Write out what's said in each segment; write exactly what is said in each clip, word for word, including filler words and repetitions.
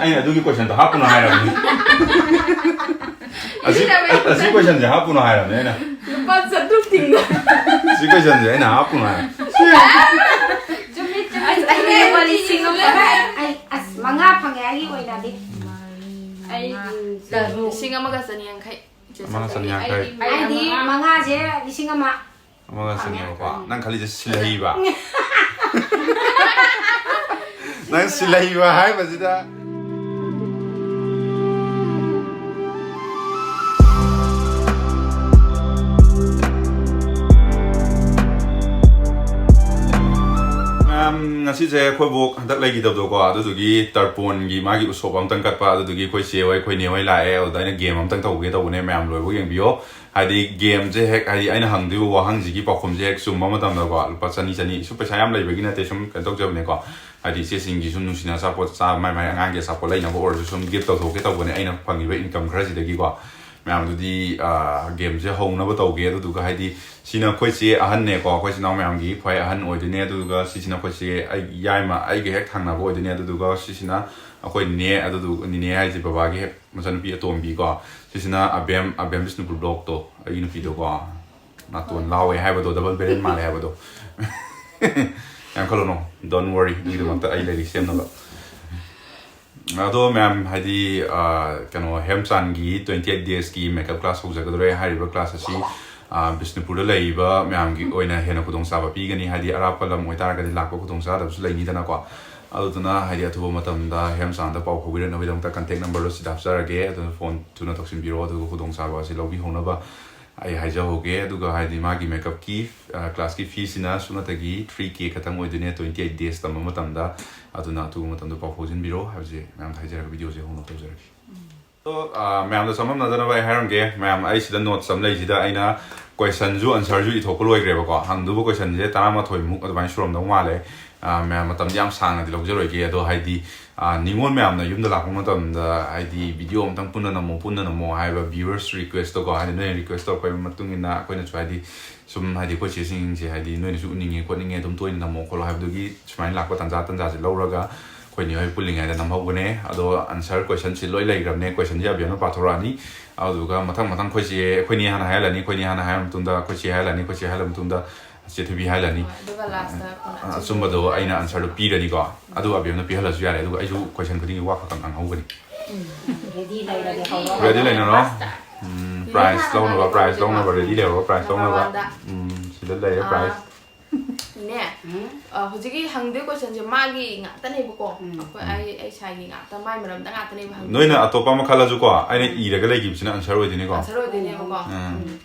ꯑꯩꯅ ꯑꯗꯨꯒꯤ questionꯗꯣ ꯍꯥꯞꯄꯨꯅꯣ ꯍꯥꯏꯔꯕꯅꯤ꯫ ꯑꯁꯤ ꯑꯁꯤ questionꯁꯦ ꯍꯥꯞꯄꯨꯅꯣ ꯍꯥꯏꯔꯕꯅꯤ ꯑꯩꯅ꯫ ꯂꯨꯄꯥ ꯆꯥꯇ꯭ꯔꯨꯛ ꯇꯤꯡꯕ꯫ ꯑꯁꯤ questionꯁꯦ ꯑꯩꯅ ꯍꯥꯞꯄꯨꯅꯣ ꯍꯥꯏꯔ꯫ ꯆꯨꯝꯃꯤ ꯆꯨꯝꯃꯤ꯫ ꯑꯩ ꯂꯨꯄꯥ ꯂꯤꯁꯤꯡ ꯑꯃ꯫ ꯑꯩ ꯑꯁ ꯃꯉꯥ ꯐꯪꯉꯦ ꯑꯩꯒꯤ ꯑꯣꯏꯅꯗꯤ꯫ ꯑꯩ ꯎꯝ, ꯂꯤꯁꯤꯡ ꯑꯃꯒ ꯆꯅꯤ ꯌꯥꯡꯈꯩ꯫ ꯑꯃꯒ ꯆꯅꯤ ꯌꯥꯡꯈꯩ꯫ ꯑꯩꯗꯤ ꯃꯉꯥꯁꯦ ꯂꯤꯁꯤꯡ ꯑꯃ꯫ ꯑꯃꯒ ꯆꯅꯤꯕꯀꯣ꯫ ꯅꯪ ꯈꯜꯂꯤꯁꯦ ꯁꯤꯜꯍꯩꯕ꯫ ꯅꯪ ꯁꯤꯜꯍꯩꯕ ꯍꯥꯏꯕꯁꯤꯗ꯫ ꯃꯌꯥꯝ, ꯉꯁꯤꯁꯦ ꯑꯩꯈꯣꯏ ꯕꯣꯛ ꯍꯟꯗꯛ ꯂꯩꯈꯤꯗꯕꯗꯣꯀꯣ, ꯑꯗꯨꯗꯨꯒꯤ ꯇꯔꯄꯣꯟꯒꯤ ꯃꯥꯒꯤ ꯎꯁꯣꯞ ꯑꯝꯇꯪ ꯀꯠꯄ, ꯑꯗꯨꯗꯨꯒꯤ ꯑꯩꯈꯣꯏ ꯆꯦ ꯍꯣꯏ, ꯑꯩꯈꯣꯏ ꯅꯦ ꯍꯣꯏ ꯂꯥꯛꯑꯦ꯫ ꯑꯗꯨꯗ ꯑꯩꯅ game ꯑꯝꯇꯪ ꯇꯧꯒꯦ ꯇꯧꯕꯅꯦ, ꯃꯌꯥꯝ ꯂꯣꯏꯕꯧ ꯌꯦꯡꯕꯤꯌꯣ꯫ ꯍꯥꯏꯗꯤ gameꯁꯦ ꯍꯦꯛ, ꯍꯥꯏꯗꯤ ꯑꯩꯅ ꯍꯪꯗꯣꯏꯕ ꯋꯥꯍꯪꯁꯤꯒꯤ ꯄꯥꯎꯈꯨꯝꯁꯦ ꯍꯦꯛ ꯆꯨꯝꯕ ꯃꯇꯝꯗꯀꯣ, ꯂꯨꯄꯥ ꯆꯅꯤ, ꯆꯅꯤ, ꯁꯨꯝ ꯄꯩꯁꯥ ꯌꯥꯝ ꯂꯩꯕꯒꯤ ꯅꯠꯇꯦ, ꯁꯨꯝ ꯀꯩꯅꯣ ꯇꯧꯖꯕꯅꯦꯀꯣ꯫ ꯍꯥꯏꯗꯤ ꯏꯆꯦꯁꯤꯡꯒꯤ ꯁꯨꯝ ꯅꯨꯡꯁꯤꯅ ꯑꯆꯥꯄꯣꯠ ꯆꯥꯕ, ꯃꯥꯏ ꯃꯥꯏ ꯑꯉꯥꯡꯒꯤ ꯑꯆꯥꯄꯣꯠ ꯂꯩꯅꯕ ꯑꯣꯏꯔꯁꯨ ꯁꯨꯝ gift ꯇꯧꯊꯣꯛꯀꯦ ꯇꯧꯕꯅꯦ, ꯑꯩꯅ ꯐꯪꯉꯤꯕ income ꯈꯔꯁꯤꯗꯒꯤꯀꯣ꯫ ꯃꯌꯥꯝꯗꯨꯗꯤ, ꯑ, gameꯁꯦ ꯍꯧꯅꯕ ꯇꯧꯒꯦ꯫ ꯑꯗꯨꯗꯨꯒ ꯍꯥꯏꯗꯤ ꯁꯤꯅ ꯑꯩꯈꯣꯏ ꯆꯦ ꯑꯍꯟꯅꯦꯀꯣ, ꯑꯩꯈꯣꯏ ꯏꯆꯤꯟ ꯏꯅꯥꯎ ꯃꯌꯥꯝꯒꯤ ꯈ꯭ꯋꯥꯏ ꯑꯍꯟ ꯑꯣꯏꯗꯣꯏꯅꯦ꯫ ꯑꯗꯨꯗꯨꯒ ꯁꯤꯁꯤꯅ ꯑꯩꯈꯣꯏ ꯆꯦ, ꯑꯩ ꯌꯥꯏꯃ, ꯑꯩꯒ ꯍꯦꯛ ꯊꯪꯅꯕ ꯑꯣꯏꯗꯣꯏꯅꯦ꯫ ꯑꯗꯨꯗꯨꯒ ꯁꯤꯁꯤꯅ ꯑꯩꯈꯣꯏ ꯅꯦ, ꯑꯗꯨꯗꯨ ꯅꯤꯅꯦ ꯍꯥꯏꯁꯦ ꯕꯕꯥꯒꯤ ꯍꯦꯛ ꯃꯆꯟꯅꯨꯄꯤ ꯑꯇꯣꯝꯕꯤꯀꯣ꯫ ꯁꯤꯁꯤꯅ ꯑꯕꯦꯝ, ꯑꯕꯦꯝ ꯕꯤꯁꯅꯨꯄꯨꯔ vlogꯇꯣ, ꯑꯩꯒꯤ ꯅꯨꯄꯤꯗꯣꯀꯣ꯫ ꯅꯥꯇꯣꯟ ꯂꯥꯎꯋꯦ ꯍꯥꯏꯕꯗꯣ, double barrel ꯃꯥꯜꯂꯦ ꯍꯥꯏꯕꯗꯣ꯫ ꯌꯥꯝ ꯈꯜꯂꯨꯅꯨ, don't worry, ꯅꯪꯒꯤꯗꯃꯛꯇ ꯑꯩ ꯂꯩꯔꯤ ꯁꯦꯝꯅꯕ꯫ ꯑꯗꯣ ꯃꯌꯥꯝ, ꯍꯥꯏꯗꯤ, ꯑ, ꯀꯩꯅꯣ, ꯍꯦꯝꯆꯥꯟꯒꯤ twenty eight daysꯀꯤ makeup class ꯍꯧꯖꯒꯗꯧꯔꯦ꯫ ꯍꯥꯏꯔꯤꯕ class ꯑꯁꯤ, ꯑ, ꯕꯤꯁꯅꯨꯄꯨꯔꯗ ꯂꯩꯔꯤꯕ ꯃꯌꯥꯝꯒꯤ ꯑꯣꯏꯅ ꯍꯦꯟꯅ ꯈꯨꯗꯣꯡꯆꯥꯕ ꯄꯤꯒꯅꯤ, ꯍꯥꯏꯗꯤ ꯑꯔꯥꯞꯄ ꯂꯝ ꯑꯣꯏꯇꯥꯔꯒꯗꯤ ꯂꯥꯛꯄ ꯈꯨꯗꯣꯡꯆꯥꯗꯕꯁꯨ ꯂꯩꯅꯤꯗꯅꯀꯣ꯫ ꯑꯗꯨꯗꯨꯅ ꯍꯥꯏꯗꯤ ꯑꯊꯨꯕ ꯃꯇꯝꯗ ꯍꯦꯝꯆꯥꯟꯗ ꯄꯥꯎ ꯐꯥꯎꯕꯤꯔꯛꯅꯕꯒꯤꯗꯃꯛꯇ contact numberꯗꯣ ꯁꯤꯗ ꯍꯥꯞꯆꯔꯒꯦ꯫ ꯑꯗꯨꯅ phone ꯊꯨꯅ ꯇꯧꯁꯤꯟꯕꯤꯔꯣ, ꯑꯗꯨꯒ ꯈꯨꯗꯣꯡꯆꯥꯕ ꯑꯁꯤ ꯂꯧꯕꯤꯍꯧꯅꯕ ꯑꯩ ꯍꯥꯏꯖꯍꯧꯒꯦ꯫ ꯑꯗꯨꯒ ꯍꯥꯏꯗꯤ ꯃꯥꯒꯤ makeupꯀꯤ, ꯑ, classꯀꯤ feeꯁꯤꯅ ꯁꯨꯞꯅꯇꯒꯤ three K ꯈꯛꯇꯪ ꯑꯣꯏꯗꯣꯏꯅꯦ, twenty eight days ꯇꯝꯕ ꯃꯇꯝꯗ꯫ ꯑꯗꯨꯅ ꯑꯊꯨꯕ ꯃꯇꯝꯗ ꯄꯥꯎ ꯐꯥꯎꯖꯤꯟꯕꯤꯔꯣ ꯍꯥꯏꯕꯁꯦ ꯃꯌꯥꯝꯗ ꯍꯥꯏꯖꯔꯒ videoꯁꯦ ꯍꯧꯅ ꯇꯧꯖꯔꯒꯦ꯫ ꯑꯗꯣ, ꯑ, ꯃꯌꯥꯝꯗ ꯆꯃꯝꯅꯗꯅꯕ ꯑꯩ ꯍꯥꯏꯔꯝꯒꯦ꯫ ꯃꯌꯥꯝ, ꯑꯩ ꯁꯤꯗ notes ꯑꯃ ꯂꯩꯁꯤꯗ ꯑꯩꯅ questionꯁꯨ answerꯁꯨ ꯏꯊꯣꯛꯄ ꯂꯣꯏꯈ꯭ꯔꯦꯕꯀꯣ꯫ ꯍꯪꯗꯧꯕ questionꯁꯦ ꯇꯔꯥꯃꯥꯊꯣꯏꯃꯨꯛ ꯑꯗꯨꯃꯥꯏꯅ ꯁꯨꯔꯝꯗꯧ ꯃꯥꯜꯂꯦ꯫ ꯑ, ꯃꯌꯥꯝ, ꯃꯇꯝꯗꯤ ꯌꯥꯝ ꯁꯥꯡꯅꯗꯤ ꯂꯧꯖꯔꯣꯏꯒꯦ꯫ ꯑꯗꯣ ꯍꯥꯏꯗꯤ, ꯑ, ꯅꯤꯉꯣꯜ ꯃꯌꯥꯝꯅ ꯌꯨꯝꯗ ꯂꯥꯛꯄ ꯃꯇꯝꯗ ꯍꯥꯏꯗꯤ video ꯑꯝꯇꯪ ꯄꯨꯟꯅ ꯅꯝꯃꯣ, ꯄꯨꯟꯅ ꯅꯝꯃꯣ ꯍꯥꯏꯕ viewers requestꯇꯣꯀꯣ, ꯍꯥꯏꯗꯤ ꯅꯣꯏꯅ request ꯇꯧꯔꯛꯄꯒꯤ ꯃꯇꯨꯡ ꯏꯟꯅ ꯑꯩꯈꯣꯏꯅꯁꯨ ꯍꯥꯏꯗꯤ ꯁꯨꯝ ꯍꯥꯏꯗꯤ ꯑꯩꯈꯣꯏ ꯆꯦꯁꯤꯡꯁꯦ ꯍꯥꯏꯗꯤ ꯅꯣꯏꯅꯁꯨ ꯎꯠꯅꯤꯡꯉꯦ ꯈꯣꯠꯅꯤꯡꯉꯦ, ꯑꯗꯨꯝ ꯇꯣꯏꯅ ꯅꯝꯃꯣ ꯈꯣꯠꯂꯣ ꯍꯥꯏꯕꯗꯨꯒꯤ ꯁꯨꯃꯥꯏꯅ ꯂꯥꯛꯄ ꯇꯥꯟꯖꯥ ꯇꯥꯟꯖꯥꯁꯦ ꯂꯧꯔꯒ ꯑꯩꯈꯣꯏ ꯅꯦ ꯍꯣꯏ ꯄꯨꯜꯂꯤꯉꯩꯗ ꯅꯝꯍꯧꯕꯅꯦ꯫ ꯑꯗꯣ ꯑꯟꯁꯔ ꯀꯣꯏꯁꯟꯁꯤ ꯂꯣꯏ ꯂꯩꯈ꯭ꯔꯕꯅꯦ꯫ ꯀꯣꯏꯁꯟꯁꯤ ꯑꯕꯤꯌꯝꯅ ꯄꯥꯊꯣꯔꯛꯑꯅꯤ꯫ ꯑꯗꯨꯗꯨꯒ ꯃꯊꯪ ꯃꯊꯪ ꯑꯩꯈꯣꯏ ꯆꯦ, ꯑꯩꯈꯣꯏ ꯅꯦ ꯍꯥꯟꯅ ꯍꯥꯏꯍꯜꯂꯅꯤ, ꯑꯩꯈꯣꯏ ꯅꯦ ꯍꯥꯟꯅ ꯍꯥꯏꯔ ꯃꯇꯨꯡꯗ ꯑꯩꯈꯣꯏ ꯆꯦ ꯍꯥꯏꯍꯜꯂꯅꯤ, ꯑꯩꯈꯣꯏ ꯆꯦ ꯍꯥꯏꯍꯜꯂ ꯃꯇꯨꯡꯗ ꯆꯦ ꯊꯣꯏꯕꯤ ꯍꯥꯏꯍꯜꯂꯅꯤ꯫ ꯍꯣꯏ, ꯑꯗꯨꯒ ꯂꯥꯁꯇ ꯀꯩꯅꯣ ꯑ, ꯑꯆꯨꯝꯕꯗꯣ ꯑꯩꯅ ꯑꯟꯁꯔꯗꯣ ꯄꯤꯔꯅꯤꯀꯣ꯫ ꯑꯗꯨ ꯑꯕꯤꯌꯝꯅ ꯄꯤꯍꯜꯂꯁꯨ ꯌꯥꯔꯦ꯫ ꯑꯗꯨꯒ ꯑꯩꯁꯨ ꯀꯣꯏꯁꯟ ꯈꯨꯗꯤꯡꯒꯤ ꯋꯥ ꯈꯛꯇꯪ ꯉꯥꯡꯍꯧꯒꯅꯤ꯫ ꯔꯦꯗꯤ ꯂꯩꯔꯗꯤ ꯍꯧꯔꯣ꯫ ꯔꯦꯗꯤ ꯂꯩꯅꯔꯣ꯫ ꯎꯝ, ꯄ꯭ꯔꯥꯏꯖ ꯂꯧꯅꯕ, ꯄ꯭ꯔꯥꯏꯖ ꯂꯧꯅꯕ ꯔꯦꯗꯤ ꯂꯩꯔꯣ, ꯄ꯭ꯔꯥꯏꯖ ꯂꯧꯅꯕ꯫ ꯎꯝ, ꯁꯤꯗ ꯂꯩꯔꯦ ꯄ꯭ꯔꯥꯏꯖ꯫ ꯅꯦ, ꯎꯝ꯫ ꯑ, ꯍꯧꯖꯤꯛꯀꯤ ꯍꯪꯗꯣꯏ ꯀꯣꯏꯁꯟꯁꯦ ꯃꯥꯒꯤ ꯉꯥꯛꯇꯅꯦꯕꯀꯣ꯫ ꯎꯝ꯫ ꯑꯩꯈꯣꯏ, ꯎꯝ꯫ ꯑꯩ, ꯑꯩ ꯁꯥꯏꯒꯤ ꯉꯥꯛꯇ, ꯃꯥꯏ ꯃꯔꯝꯗ ꯉꯥꯛꯇꯅꯦꯕ ꯍꯪꯗꯣꯏꯁꯦ꯫ ꯅꯣꯏꯅ ꯑꯇꯣꯞꯄ ꯑꯃ ꯈꯜꯂꯁꯨꯀꯣ, ꯑꯩꯅ ꯎꯝ꯫ ꯏꯔꯒ ꯂꯩꯈꯤꯕꯁꯤꯅ ꯑꯟꯁꯔ ꯑꯣꯏꯗꯣꯏꯅꯤꯀꯣ꯫ ꯑꯟꯁꯔ ꯑꯣꯏꯗꯣꯏꯅꯦꯕꯀꯣ꯫ ꯎꯝ꯫ ꯎꯝ꯫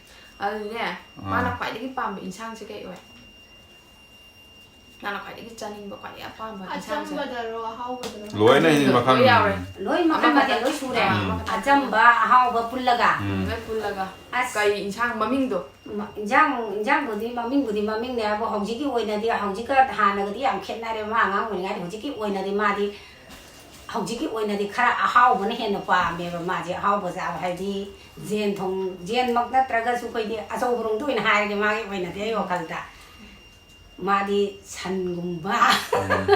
ꯑꯗꯨꯅꯦ, ꯑꯥ꯫ ꯃꯥꯅ ꯈ꯭ꯋꯥꯏꯗꯒꯤ ꯄꯥꯝꯕ ꯏꯟꯁꯥꯡꯁꯦ ꯀꯩ ꯑꯣꯏ? ꯃꯥꯅ ꯈ꯭ꯋꯥꯏꯗꯒꯤ ꯆꯥꯅꯤꯡꯕ, ꯈ꯭ꯋꯥꯏꯗꯒꯤ ꯑꯄꯥꯝꯕ ꯏꯟꯁꯥꯡꯁꯦ? ꯑꯆꯝꯕꯗꯔꯣ, ꯑꯍꯥꯎꯕꯗꯔꯣ? ꯂꯣꯏꯅ ꯑꯩꯗꯤ ꯃꯈꯜ ꯂꯣꯏ ꯌꯥꯎꯔꯦ꯫ ꯂꯣꯏ ꯃꯈꯜ ꯑꯃꯈꯛꯇ ꯃꯊꯦꯜ ꯂꯣꯏ ꯁꯨꯔꯦ꯫ ꯑꯥ, ꯎꯝ꯫ ꯑꯃꯈꯛꯇ꯫ ꯑꯆꯝꯕ, ꯑꯍꯥꯎꯕ ꯄꯨꯜꯂꯒ꯫ ꯎꯝ꯫ ꯂꯣꯏ ꯄꯨꯜꯂꯒ꯫ ꯑꯁ꯫ ꯀꯩ ꯏꯟꯁꯥꯡ ꯃꯃꯤꯡꯗꯣ? ꯃ-, ꯏꯟꯖꯥꯡ, ꯏꯟꯖꯥꯡꯕꯨꯗꯤ ꯃꯃꯤꯡꯕꯨꯗꯤ ꯃꯃꯤꯡꯅꯦ ꯍꯥꯏꯕꯨ, ꯍꯧꯖꯤꯛꯀꯤ ꯑꯣꯏꯅꯗꯤ, ꯍꯧꯖꯤꯛꯀ ꯍꯥꯟꯅꯒꯗꯤ ꯌꯥꯝ ꯈꯦꯠꯅꯔꯦ꯫ ꯃꯥ ꯑꯉꯥꯡ ꯑꯣꯏꯔꯤꯉꯩꯗ, ꯍꯧꯖꯤꯛꯀꯤ ꯑꯣꯏꯅꯗꯤ ꯃꯥꯗꯤ, ꯍꯧꯖꯤꯛꯀꯤ ꯑꯣꯏꯅꯗꯤ ꯈꯔ ꯑꯍꯥꯎꯕꯅ ꯍꯦꯟꯅ ꯄꯥꯝꯃꯦꯕ ꯃꯥꯁꯦ꯫ ꯑꯍꯥꯎꯕ ꯆꯥꯕ ꯍꯥꯏꯗꯤ ꯌꯦꯟ ꯊꯣꯡ-, ꯌꯦꯟꯃꯛ ꯅꯠꯇ꯭ꯔꯒꯁꯨ ꯑꯩꯈꯣꯏꯗꯤ ꯑꯆꯧꯕꯔꯣꯝꯗ ꯑꯣꯏꯅ ꯍꯥꯏꯔꯒꯦ ꯃꯥꯒꯤ ꯑꯣꯏꯅꯗꯤ, ꯑꯩ ꯋꯥꯈꯜꯗ꯫ ꯃꯥꯗꯤ ꯁꯟꯒꯨꯝꯕ, ꯎꯝ꯫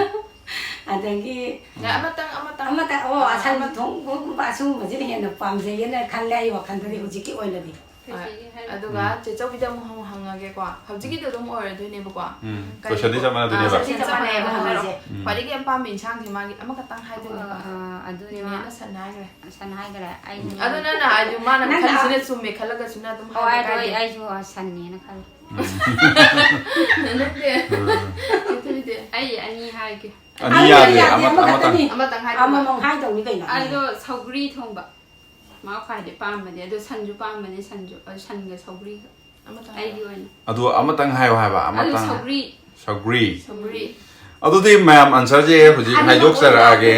ꯑꯗꯒꯤ ꯌꯥ, ꯑꯃꯇꯪ, ꯑꯃꯇꯪ꯫ ꯑꯃꯇꯪ, ꯑꯣ, ꯑꯥ, ꯁꯟ ꯑꯃ- ꯊꯣꯡꯕꯒꯨꯝꯕ ꯑꯁꯤꯒꯨꯝꯕꯁꯤꯅ ꯍꯦꯟꯅ ꯄꯥꯝꯖꯩꯌꯦꯅ ꯈꯜꯂꯦ ꯑꯩ ꯋꯥꯈꯜꯗꯗꯤ ꯍꯧꯖꯤꯛꯀꯤ ꯑꯣꯏꯅꯗꯤ꯫ ꯍꯣꯏ꯫ ꯑꯗꯨꯒ ꯎꯝ꯫ ꯆꯦ ꯆꯧꯕꯤꯗ ꯑꯃꯨꯛ ꯍꯪ-, ꯍꯪꯉꯒꯦꯀꯣ꯫ ꯍꯧꯖꯤꯛꯀꯤꯗꯣ ꯑꯗꯨꯝ ꯑꯣꯏꯔꯗꯣꯏꯅꯦꯕꯀꯣ꯫ ꯎꯝ꯫ ꯀꯔꯤ ꯀꯣꯏꯁꯟꯗꯤ ꯆꯞ ꯃꯥꯟꯅꯗꯣꯏꯅꯦꯕ꯫ ꯑꯥ, ꯀꯣꯏꯁꯟꯗꯤ ꯆꯞ ꯃꯥꯟꯅꯩꯕ ꯍꯪꯉꯤꯁꯦ꯫ ꯎꯝ꯫ ꯈ꯭ꯋꯥꯏꯗꯒꯤ ꯑꯄꯥꯝꯕ ꯏꯟꯁꯥꯡꯁꯦ ꯃꯥꯒꯤ ꯑꯃꯈꯛꯇꯪ ꯍꯥꯏꯗꯣꯏꯅꯦꯕ꯫ ꯑꯥ, ꯑꯗꯨꯅꯦ ꯃꯥ꯫ ꯅꯦꯅꯦꯅ ꯁꯟ ꯍꯥꯏꯈ꯭ꯔꯦ꯫ ꯁꯟ ꯍꯥꯏꯈ꯭ꯔꯦ꯫ ꯑꯩ ꯎꯝ꯫ ꯑꯗꯣ ꯅꯪꯅ ꯍꯥꯏꯗꯤ ꯃꯥꯅ ꯅꯪꯅ ꯈꯜꯂꯤꯁꯤꯅ ꯆꯨꯝꯃꯦ ꯈꯜꯂꯒꯁꯨꯅ ꯑꯗꯨꯝ ꯍꯣꯏ, ꯍꯥꯏꯕ ꯑꯗꯣ ꯑꯩ, ꯀꯥꯏꯗꯦ꯫ ꯑꯩꯁꯨ ꯁꯟꯅꯦꯅ ꯈꯜꯂꯦ꯫ ꯎꯝ꯫ ꯅꯠꯇꯦ꯫ ꯎꯝ꯫ ꯆꯦ ꯊꯣꯏꯕꯤꯗꯤ? ꯑꯩ ꯑꯅꯤ ꯍꯥꯏꯒꯦ꯫ ꯑꯅꯤ ꯑꯅꯤ ꯌꯥꯗꯦ, ꯌꯥꯗꯦ, ꯑꯃ-, ꯑꯃꯈꯛꯇꯅꯤ꯫ ꯑꯃꯇꯪ ꯍꯥꯏꯗꯣꯏꯕ꯫ ꯑꯃꯃꯝ ꯍꯥꯏꯗꯧꯅꯤ ꯀꯩꯅꯣ꯫ ꯑꯗꯣ ꯁꯧꯒ꯭ꯔꯤ ꯊꯣꯡꯕ꯫ ꯃꯥ ꯈ꯭ꯋꯥꯏꯗꯩ ꯄꯥꯝꯕꯅꯦ꯫ ꯑꯗꯣ ꯁꯟꯁꯨ ꯄꯥꯝꯕꯅꯦ, ꯁꯟꯁꯨ꯫ ꯑꯗꯣ ꯁꯟꯒ ꯁꯧꯒ꯭ꯔꯤꯒ꯫ ꯑꯃꯇꯪ ꯑꯩꯒꯤ ꯍꯥꯏꯔꯣ꯫ ꯑꯣꯏꯅ꯫ ꯑꯗꯨ ꯑꯃꯇꯪ ꯍꯥꯏꯌꯣ ꯍꯥꯏꯕ, ꯑꯗꯨ ꯑꯃꯇꯪ꯫ ꯁꯧꯒ꯭ꯔꯤ꯫ ꯁꯧꯒ꯭ꯔꯤ꯫ ꯁꯧꯒ꯭ꯔꯤ꯫ ꯑꯗꯨꯗꯤ ꯃꯌꯥꯝ ꯑꯟꯁꯔꯁꯦ ꯍꯧꯖꯤꯛ ꯑꯅꯤꯃꯛ ꯍꯥꯏꯗꯣꯛꯆꯔꯛꯑꯒꯦ꯫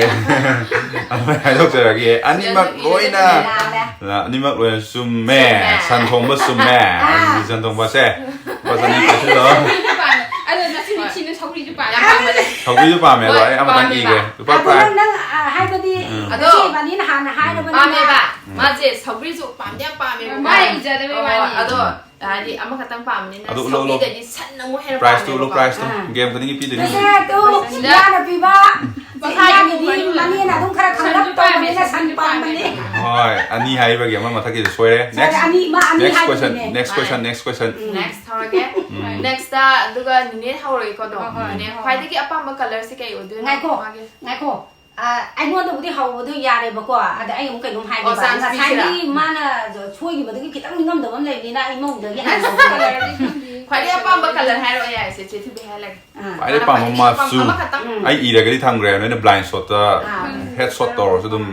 ꯍꯥꯏꯗꯣꯛꯆꯔꯛꯑꯒꯦ꯫ ꯑꯅꯤꯃꯛ ꯁꯤꯗꯁꯨ ꯂꯣꯏꯅ, ꯏꯔꯗꯕꯅꯤꯅ꯫ ꯑꯅꯤꯃꯛ ꯂꯣꯏꯅ ꯆꯨꯝꯃꯦ꯫ ꯆꯨꯝꯃꯦ꯫ ꯁꯟ ꯊꯣꯡꯕ ꯆꯨꯝꯃꯦ꯫ ꯑꯥ꯫ ꯑꯗꯨꯗꯤ ꯁꯟ ꯊꯣꯡꯕꯁꯦ ꯂꯨꯄꯥ ꯆꯅꯤ ꯄꯥꯏꯁꯤꯜꯂꯣ꯫ ꯁꯧꯒ꯭ꯔꯤꯁꯨ ꯄꯥꯝꯃꯦ꯫ ꯑꯗꯣ ꯅꯆꯤꯟ ꯊꯤꯅꯨ, ꯁꯧꯒ꯭ꯔꯤꯁꯨ ꯄꯥꯝꯃꯦ꯫ ꯌꯥꯝ ꯄꯥꯝꯃꯦ꯫ ꯁꯧꯒ꯭ꯔꯤꯁꯨ ꯄꯥꯝꯃꯦ꯫ ꯍꯣꯏ, ꯑꯗꯣ ꯑꯩ ꯑꯃꯇꯪ ꯄꯥꯝꯃꯦꯕ꯫ ꯏꯒꯦ꯫ ꯂꯨꯄꯥ ꯑꯗꯣ ꯄ꯭ꯔꯥꯏꯖ꯫ ꯅꯪ, ꯅꯪ, ꯑ, ꯍꯥꯏꯕꯗꯤ ꯎꯝ꯫ ꯅꯆꯦ ꯏꯕꯥꯅꯤꯅ ꯍꯥꯟꯅ ꯍꯥꯏꯔꯕꯅꯤꯅ꯫ ꯄꯥꯝꯃꯦꯕ꯫ ꯎꯝ꯫ ꯃꯥꯁꯦ ꯁꯧꯒ꯭ꯔꯤꯁꯨ ꯄꯥꯝꯗꯤ ꯌꯥꯝ ꯄꯥꯝꯃꯦꯕꯀꯣ꯫ ꯃꯥꯏ ꯏꯖꯗꯕꯩ ꯑꯣ, ꯋꯥꯅꯤ꯫ ꯑꯗꯣ ꯍꯥꯏꯗꯤ ꯑꯃꯈꯛꯇꯪ ꯄꯥꯝꯕꯅꯤꯅ ꯑꯗꯨ ꯎꯠꯂꯣ, ꯎꯠꯂꯣ꯫ ꯁꯧꯒ꯭ꯔꯤꯗꯩꯗꯤ ꯁꯟꯅ ꯑꯃꯨꯛ ꯍꯦꯟꯅ ꯄ꯭ꯔꯥꯏꯖꯇꯨ ꯎꯠꯂꯣ, ꯄꯥꯝꯃꯦꯕꯀꯣ꯫ ꯄ꯭ꯔꯥꯏꯖꯇꯣ꯫ ꯑꯥ꯫ ꯒꯦꯝ ꯈꯨꯗꯤꯡꯒꯤ ꯄꯤꯗꯣꯏꯅꯤ꯫ ꯅꯆꯦ ꯑꯗꯨ ꯁꯤꯗ ꯌꯥꯅ ꯄꯤꯕ ꯃꯈꯥꯒꯤꯗꯤ ꯃꯅꯦꯅ ꯑꯗꯨꯝ ꯈꯔ ꯈꯪꯂꯞ ꯇꯧꯕꯅꯤꯅ ꯁꯟ ꯄꯥꯝꯕꯅꯦ꯫ ꯍꯣꯏ, ꯑꯅꯤ ꯍꯥꯏꯕꯒꯤ ꯑꯃ ꯃꯊꯛꯀꯤꯗ ꯁꯣꯏꯔꯦ꯫ Next, next question, next question, next question. Next ꯍꯧꯔꯒꯦ꯫ Next ꯑꯗꯨꯒ ꯅꯤꯅꯦ ꯍꯧꯔꯒꯦꯀꯣ ꯑꯗꯣ꯫ ꯅꯤꯅꯦ ꯈ꯭ꯋꯥꯏꯗꯒꯤ ꯑꯄꯥꯝꯕ colorꯁꯦ ꯀꯩ ꯑꯣꯏꯗꯣꯏꯅꯣ? ꯉꯥꯏꯈꯣ, ꯉꯥꯏꯈꯣ꯫ ꯑ, ꯑꯩꯉꯣꯟꯗꯕꯨꯗꯤ ꯍꯧꯕꯗꯣ ꯌꯥꯔꯦꯕꯀꯣ꯫ ꯑꯗ ꯑꯩ ꯑꯃꯨꯛ ꯀꯩꯅꯣꯝ ꯍꯥꯏꯒꯦꯕ꯫ ꯑꯣ, chance ꯉꯁꯥꯏꯒꯤ ꯄꯤꯁꯤꯔꯥ? ꯃꯥꯅ ꯁꯣꯏꯈꯤꯕꯗꯒꯤ ꯈꯤꯇꯪ ꯅꯤꯡꯉꯝꯗꯕ ꯑꯃ ꯂꯩꯕꯅꯤꯅ ꯑꯩ ꯃꯧꯗꯒꯤ ꯍꯥꯟꯅ ꯍꯧꯒꯦ꯫ ꯈ꯭ꯋꯥꯏꯗꯩ ꯑꯄꯥꯝꯕ color ꯍꯥꯏꯔꯛꯑꯣ ꯌꯥꯔꯦꯁꯦ, ꯆꯦ ꯊꯣꯏꯕꯤ ꯍꯥꯏꯍꯜꯂꯒꯦ꯫ ꯑꯥ꯫ ꯈ꯭ꯋꯥꯏꯗꯩ ꯄꯥꯝꯕ ꯃꯆꯨ꯫ ꯑꯃꯈꯛꯇꯪ꯫ ꯎꯝ꯫ ꯑꯩ ꯏꯔꯒꯗꯤ ꯊꯝꯈ꯭ꯔꯦ, ꯅꯣꯏꯅ blind shotꯇ ꯑꯥ꯫ Head shot ꯇꯧꯔꯁꯨ ꯑꯗꯨꯝ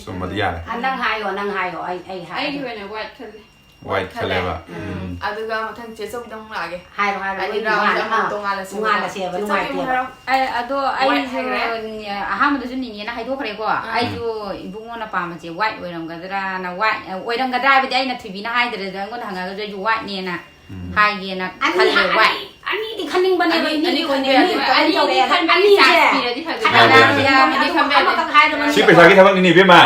ꯆꯨꯝꯃꯗꯤ ꯌꯥꯔꯦ꯫ ꯑꯥ, ꯅꯪ ꯍꯥꯏꯌꯣ, ꯅꯪ ꯍꯥꯏꯌꯣ, ꯑꯩ, ꯑꯩ ꯍꯥꯏꯒꯦ꯫ ꯑꯩꯒꯤ ꯑꯣꯏꯅ white ꯈꯜꯂꯦ꯫ White ꯈꯜꯂꯦꯕ꯫ ꯎꯝ꯫ ꯑꯗꯨꯒ ꯃꯊꯪ ꯆꯦ ꯆꯧꯕꯤꯗ ꯑꯃꯨꯛ ꯂꯥꯛꯑꯒꯦ꯫ ꯍꯥꯏꯔꯣ, ꯍꯥꯏꯔꯣ, ꯍꯥꯏꯗꯤ ꯅꯣꯏ round ꯇꯣꯉꯥꯟꯅ, ꯑꯃꯨꯛ ꯑꯥ, ꯇꯣꯉꯥꯟꯅ ꯁꯦꯝꯕꯀꯣ꯫ ꯇꯣꯉꯥꯟꯅ ꯁꯦꯝꯕ ꯆꯦ ꯆꯧꯕꯤ ꯑꯃꯨꯛ ꯅꯨꯡꯉꯥꯏꯇꯦꯕ꯫ ꯍꯥꯏꯔꯣ꯫ ꯑꯩ, ꯑꯗꯣ white ꯑꯩꯁꯨ ꯍꯥꯏꯈ꯭ꯔꯦ꯫ ꯑꯍꯥꯟꯕꯗꯁꯨ ꯅꯤꯅꯦꯅ ꯍꯥꯏꯗꯣꯛꯈ꯭ꯔꯦꯀꯣ꯫ ꯑꯥ꯫ ꯑꯩꯁꯨ ꯏꯕꯨꯡꯉꯣꯅ ꯄꯥꯝꯕꯁꯦ white ꯑꯣꯏꯔꯝꯒꯗ꯭ꯔꯥꯅ, white, ꯑ, ꯑꯣꯏꯔꯝꯒꯗ꯭ꯔꯥ ꯍꯥꯏꯕꯗꯤ ꯑꯩꯅ ꯊꯣꯏꯕꯤꯅ ꯍꯥꯏꯗ꯭ꯔꯦꯗ, ꯑꯩꯉꯣꯟꯗ ꯍꯪꯉꯒꯁꯨ ꯑꯩꯁꯨ whiteꯅꯦꯅ ꯎꯝ꯫ ꯍꯥꯏꯒꯦꯅ ꯑꯅꯤ, ꯈꯜꯂꯦ, ꯑꯅꯤ, white꯫ ꯑꯅꯤꯗꯤ ꯈꯟꯅꯤꯡꯕꯅꯦꯕ, ꯑꯅꯤ, ꯏꯅꯦꯒꯤ ꯑꯅꯤ ꯑꯣꯏꯅ, ꯈꯟꯕ ꯏꯅꯦꯒꯤ ꯌꯥꯗꯦ꯫ ꯑꯣꯏꯅ ꯑꯅꯤꯗꯤ ꯑꯅꯤꯁꯦ ꯈꯟꯕꯒꯤ chance ꯄꯤꯔꯗꯤ ꯐꯖꯅ ꯈꯟꯅꯔꯁꯦ꯫ ꯌꯥꯗꯦ, ꯌꯥꯗꯦ꯫ ꯑꯅꯤ ꯈꯟꯕ ꯌꯥꯗꯦ꯫ ꯑꯃꯈꯛ ꯍꯥꯏꯔꯕꯅꯦ꯫ ꯁꯤ ꯄꯩꯁꯥꯒꯤ ꯊꯕꯛꯅꯤꯅꯦ, ꯏꯕꯦꯝꯃ꯫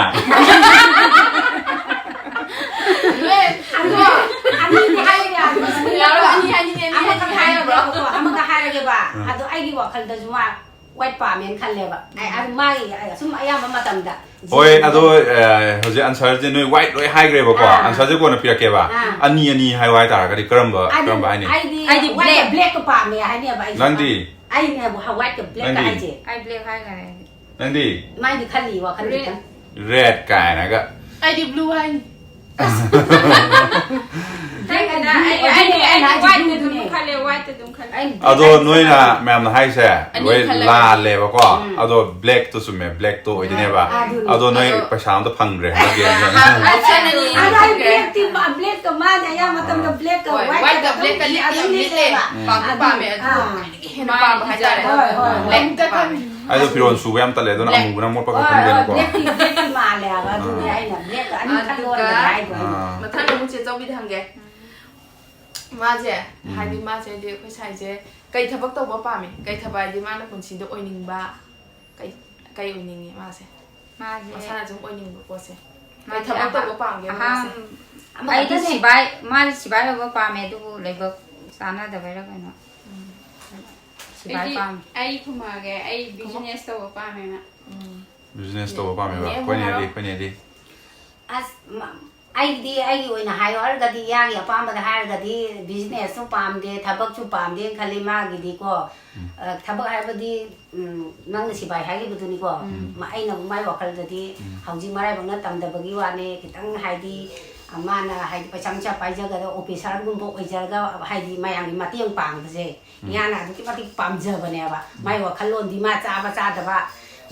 ꯅꯣꯏ, ꯑꯗꯣ, ꯑꯅꯤꯗꯤ ꯍꯥꯏꯕ ꯌꯥꯗꯦ꯫ ꯌꯥꯔꯣꯏ, ꯑꯅꯤ ꯍꯥꯏꯅꯤꯡꯉꯦ, ꯑꯅꯤ ꯑꯃꯈꯛ ꯍꯥꯏꯅꯤꯡꯉꯦ ꯍꯥꯏꯔꯒꯦ, ꯍꯥꯏꯔꯕ꯭ꯔꯣ? ꯑꯃꯈꯛ ꯍꯥꯏꯔꯒꯦꯕ꯫ ꯎꯝ꯫ ꯑꯗꯣ ꯑꯩꯒꯤ ꯋꯥꯈꯜꯗꯁꯨ ꯃꯥ white ꯄꯥꯝꯃꯦꯅ ꯈꯜꯂꯦꯕ꯫ ꯑꯩ, ꯑꯗꯨ ꯃꯥꯒꯤ, ꯑꯩ, ꯑꯁꯨꯝ ꯑꯌꯥꯝꯕ ꯃꯇꯝꯗ ꯍꯣꯏ, ꯑꯗꯣ, ꯑ, ꯍꯧꯖꯤꯛ answerꯁꯦ ꯅꯣꯏ white ꯂꯣꯏ ꯍꯥꯏꯈ꯭ꯔꯦꯕꯀꯣ꯫ ꯑꯥ꯫ Answerꯁꯦ ꯀꯣꯟꯅ ꯄꯤꯔꯛꯀꯦꯕ꯫ ꯑꯥ꯫ ꯑꯅꯤ, ꯑꯅꯤ ꯍꯥꯏꯌꯨ ꯍꯥꯏꯇꯥꯔꯒꯗꯤ ꯀꯔꯝꯕ, ꯑꯗꯨ ꯀꯔꯝꯕ ꯍꯥꯏꯅꯤ? ꯑꯩꯗꯤ ꯑꯩꯗꯤ whiteꯀ black꯫ Blackꯀ ꯄꯥꯝꯃꯦ ꯍꯥꯏꯅꯦꯕ ꯑꯩꯁꯨ꯫ ꯅꯪꯗꯤ? ꯑꯩꯅꯦꯕ whiteꯀ blackꯀ ꯅꯪꯗꯤ? ꯍꯥꯏꯁꯦ꯫ ꯑꯩ black ꯍꯥꯏꯈ꯭ꯔꯦ꯫ ꯅꯪꯗꯤ? ꯃꯥꯏꯗꯤ ꯈꯜꯂꯤ ꯋꯥꯈꯜ red꯫ ꯈꯤꯇꯪ꯫ Red ꯀꯥꯏꯅꯒ꯫ ꯑꯩꯗꯤ blue ꯍꯥꯏꯅꯤ꯫ Blackꯀ ꯑꯩ, ꯑꯩ, ꯑꯩ, ꯑꯩ whiteꯇ ꯑꯗꯨꯝ ꯈꯜꯂꯦ, whiteꯇ ꯑꯗꯨꯝ ꯈꯜꯂꯦ꯫ ꯑꯩ ꯑꯗꯣ black ꯅꯣꯏꯅ ꯍꯥꯏꯁꯦ꯫ ꯃꯌꯥꯝꯅ ꯍꯥꯏꯁꯦ ꯑꯅꯤ ꯂꯣꯏ ꯈꯜꯂꯒ꯫ ꯂꯥꯜꯂꯦꯕꯀꯣ꯫ ꯎꯝ꯫ ꯑꯗꯣ blackꯇꯣ ꯆꯨꯝꯃꯦ, blackꯇꯣ ꯑꯣꯏꯗꯣꯏꯅꯦꯕ꯫ ꯑꯥ, ꯑꯗꯨꯅꯤ꯫ ꯑꯗꯣ ꯅꯣꯏ ꯑꯗꯣ ꯄꯩꯁꯥ ꯑꯝꯇ ꯐꯪꯗ꯭ꯔꯦ ꯍꯟꯗꯛꯀꯤ꯫ Option ꯑꯅꯤ ꯑꯗꯣ ꯑꯩ ꯐꯪꯗ꯭ꯔꯦ꯫ Blackꯇꯤ ꯄꯥꯝ-, blackꯀ ꯃꯥꯅ ꯑꯌꯥꯝꯕ ꯃꯇꯝꯗ ꯑꯥ꯫ Blackꯀ ꯍꯣꯏ, whiteꯀ whiteꯀ ꯑꯗꯨꯝ blackꯀ ꯂꯤꯠꯂꯤ ꯂꯤꯠꯂꯤ ꯑꯗꯨꯝ ꯂꯤꯠꯂꯦ꯫ ꯂꯤꯠꯂꯦꯕ꯫ ꯎꯝ꯫ ꯄꯥꯝꯗꯤ ꯑꯗꯨ, ꯄꯥꯝꯃꯦ ꯑꯗꯨ ꯑꯥ꯫ ꯍꯦꯟꯅ ꯄꯥꯝꯕ ꯍꯥꯏꯇꯥꯔꯦ꯫ ꯍꯣꯏ, ꯍꯣꯏ, ꯍꯣꯏ꯫ Blackꯇ ꯄꯥꯝꯃꯦ꯫ ꯑꯩꯗꯣ ꯐꯤꯔꯣꯜ ꯁꯨꯕ ꯌꯥꯝ ꯇꯜꯂꯦ, ꯑꯗꯨꯅ black꯫ ꯑꯃꯨꯕꯅ ꯃꯣꯠꯄ ꯍꯣꯏ, ꯍꯣꯏ, ꯈꯛꯇꯪꯗꯅꯀꯣ꯫ Blackꯇꯤ, blackꯇꯤ ꯃꯥꯜꯂꯦ ꯍꯥꯏꯕ, ꯑꯗꯨꯅꯦ ꯑꯥ꯫ ꯑꯩꯅ blackꯀ ꯑꯅꯤ ꯑꯗꯨꯒ ꯈꯜꯂꯣꯅ ꯍꯥꯏꯗꯣ ꯑꯩꯅ꯫ ꯑꯥ꯫ ꯃꯊꯪ ꯑꯃꯨꯛ ꯆꯦ ꯆꯧꯕꯤꯗ ꯍꯪꯒꯦ꯫ ꯃꯥꯁꯦ, ꯎꯝ꯫ ꯍꯥꯏꯗꯤ ꯃꯥꯁꯦ ꯍꯥꯏꯗꯤ ꯑꯩꯈꯣꯏ ꯁꯥꯏꯁꯦ ꯀꯩ ꯊꯕꯛ ꯇꯧꯕ ꯄꯥꯝꯃꯤ? ꯀꯩ ꯊꯕꯛ ꯍꯥꯏꯗꯤ ꯃꯥꯅ ꯄꯨꯟꯁꯤꯗ ꯑꯣꯏꯅꯤꯡꯕ ꯀꯩ, ꯀꯩ ꯑꯣꯏꯅꯤꯡꯉꯤ ꯃꯥꯁꯦ? ꯃꯥꯁꯦ ꯃꯁꯥꯅ ꯁꯨꯝ ꯑꯣꯏꯅꯤꯡꯕ ꯄꯣꯠꯁꯦ꯫ ꯀꯩ ꯃꯥꯁꯦ ꯊꯕꯛ ꯑꯍꯥ-, ꯇꯧꯕ ꯄꯥꯝꯒꯦꯕ ꯃꯥꯁꯦ? ꯑꯍꯥꯟ-, ꯑꯩꯗꯤ ꯑꯃꯈꯛꯇꯅꯦ꯫ ꯁꯤꯕꯥꯏ, ꯃꯥꯁꯦ ꯁꯤꯕꯥꯏ ꯑꯣꯏꯕ ꯄꯥꯝꯃꯦ, ꯑꯗꯨꯕꯨ ꯂꯥꯏꯕꯛ ꯆꯥꯟꯅꯗꯕꯩꯔ ꯀꯩꯅꯣ꯫ ꯎꯝ꯫ ꯁꯤꯐꯥꯏ ꯑꯩꯗꯤ ꯄꯥꯝꯃꯤ꯫ ꯑꯩ ꯈꯨꯝꯃꯛꯑꯒꯦ꯫ ꯑꯩ ꯈꯨꯝꯃꯣ꯫ Business ꯇꯧꯕ ꯄꯥꯝꯃꯦꯕ꯫ ꯎꯝ꯫ Business ꯇꯧꯕ ꯄꯥꯝꯃꯦꯕ꯫ ꯅꯦ, ꯑꯩꯈꯣꯏꯅꯦꯗꯤ, ꯍꯥꯏꯔꯣ꯫ ꯑꯩꯈꯣꯏꯅꯦꯗꯤ꯫ ꯑꯁ, ꯃ-, ꯑꯩꯗꯤ ꯑꯩꯒꯤ ꯑꯣꯏꯅ ꯍꯥꯏꯌꯣ ꯍꯥꯏꯔꯒꯗꯤ, ꯏꯌꯥꯒꯤ ꯑꯄꯥꯝꯕꯗ ꯍꯥꯏꯔꯒꯗꯤ, business ꯁꯨ ꯄꯥꯝꯗꯦ, ꯊꯕꯛꯁꯨ ꯄꯥꯝꯗꯦꯅ ꯈꯜꯂꯤ ꯃꯥꯒꯤꯗꯤꯀꯣ꯫ ꯎꯝ꯫ ꯑ, ꯊꯕꯛ ꯍꯥꯏꯕꯗꯤ, ꯎꯝ, ꯅꯪꯅ ꯁꯤꯐꯥꯏ ꯍꯥꯏꯈꯤꯕꯗꯨꯅꯤꯀꯣ꯫ ꯎꯝ꯫ ꯃ-, ꯑꯩꯅ ꯑꯃꯨꯛ ꯃꯥꯏ ꯋꯥꯈꯜꯗꯗꯤ, ꯎꯝ꯫ ꯍꯧꯖꯤꯛ ꯃꯔꯥꯏꯕꯛꯅ ꯇꯝꯗꯕꯒꯤ ꯋꯥꯅꯦ, ꯈꯤꯇꯪ ꯍꯥꯏꯗꯤ, ꯑ, ꯃꯥꯅ ꯍꯥꯏꯗꯤ ꯄꯩꯁꯥ ꯅꯨꯡꯁꯥ ꯄꯥꯏꯖꯒꯗꯕ officer ꯒꯨꯝꯕ ꯑꯣꯏꯖꯔꯒ, ꯍꯥꯏꯗꯤ ꯃꯌꯥꯝꯒꯤ ꯃꯇꯦꯡ ꯄꯥꯡꯕꯁꯦ, ꯎꯝ꯫ ꯏꯌꯥꯅ ꯑꯗꯨꯛꯀꯤ ꯃꯇꯤꯛ ꯄꯥꯝꯖꯕꯅꯦꯕ꯫ ꯎꯝ꯫ ꯃꯥꯏ ꯋꯥꯈꯜꯂꯣꯟꯗꯤ ꯃꯥ ꯆꯥꯕ ꯆꯥꯗꯕ,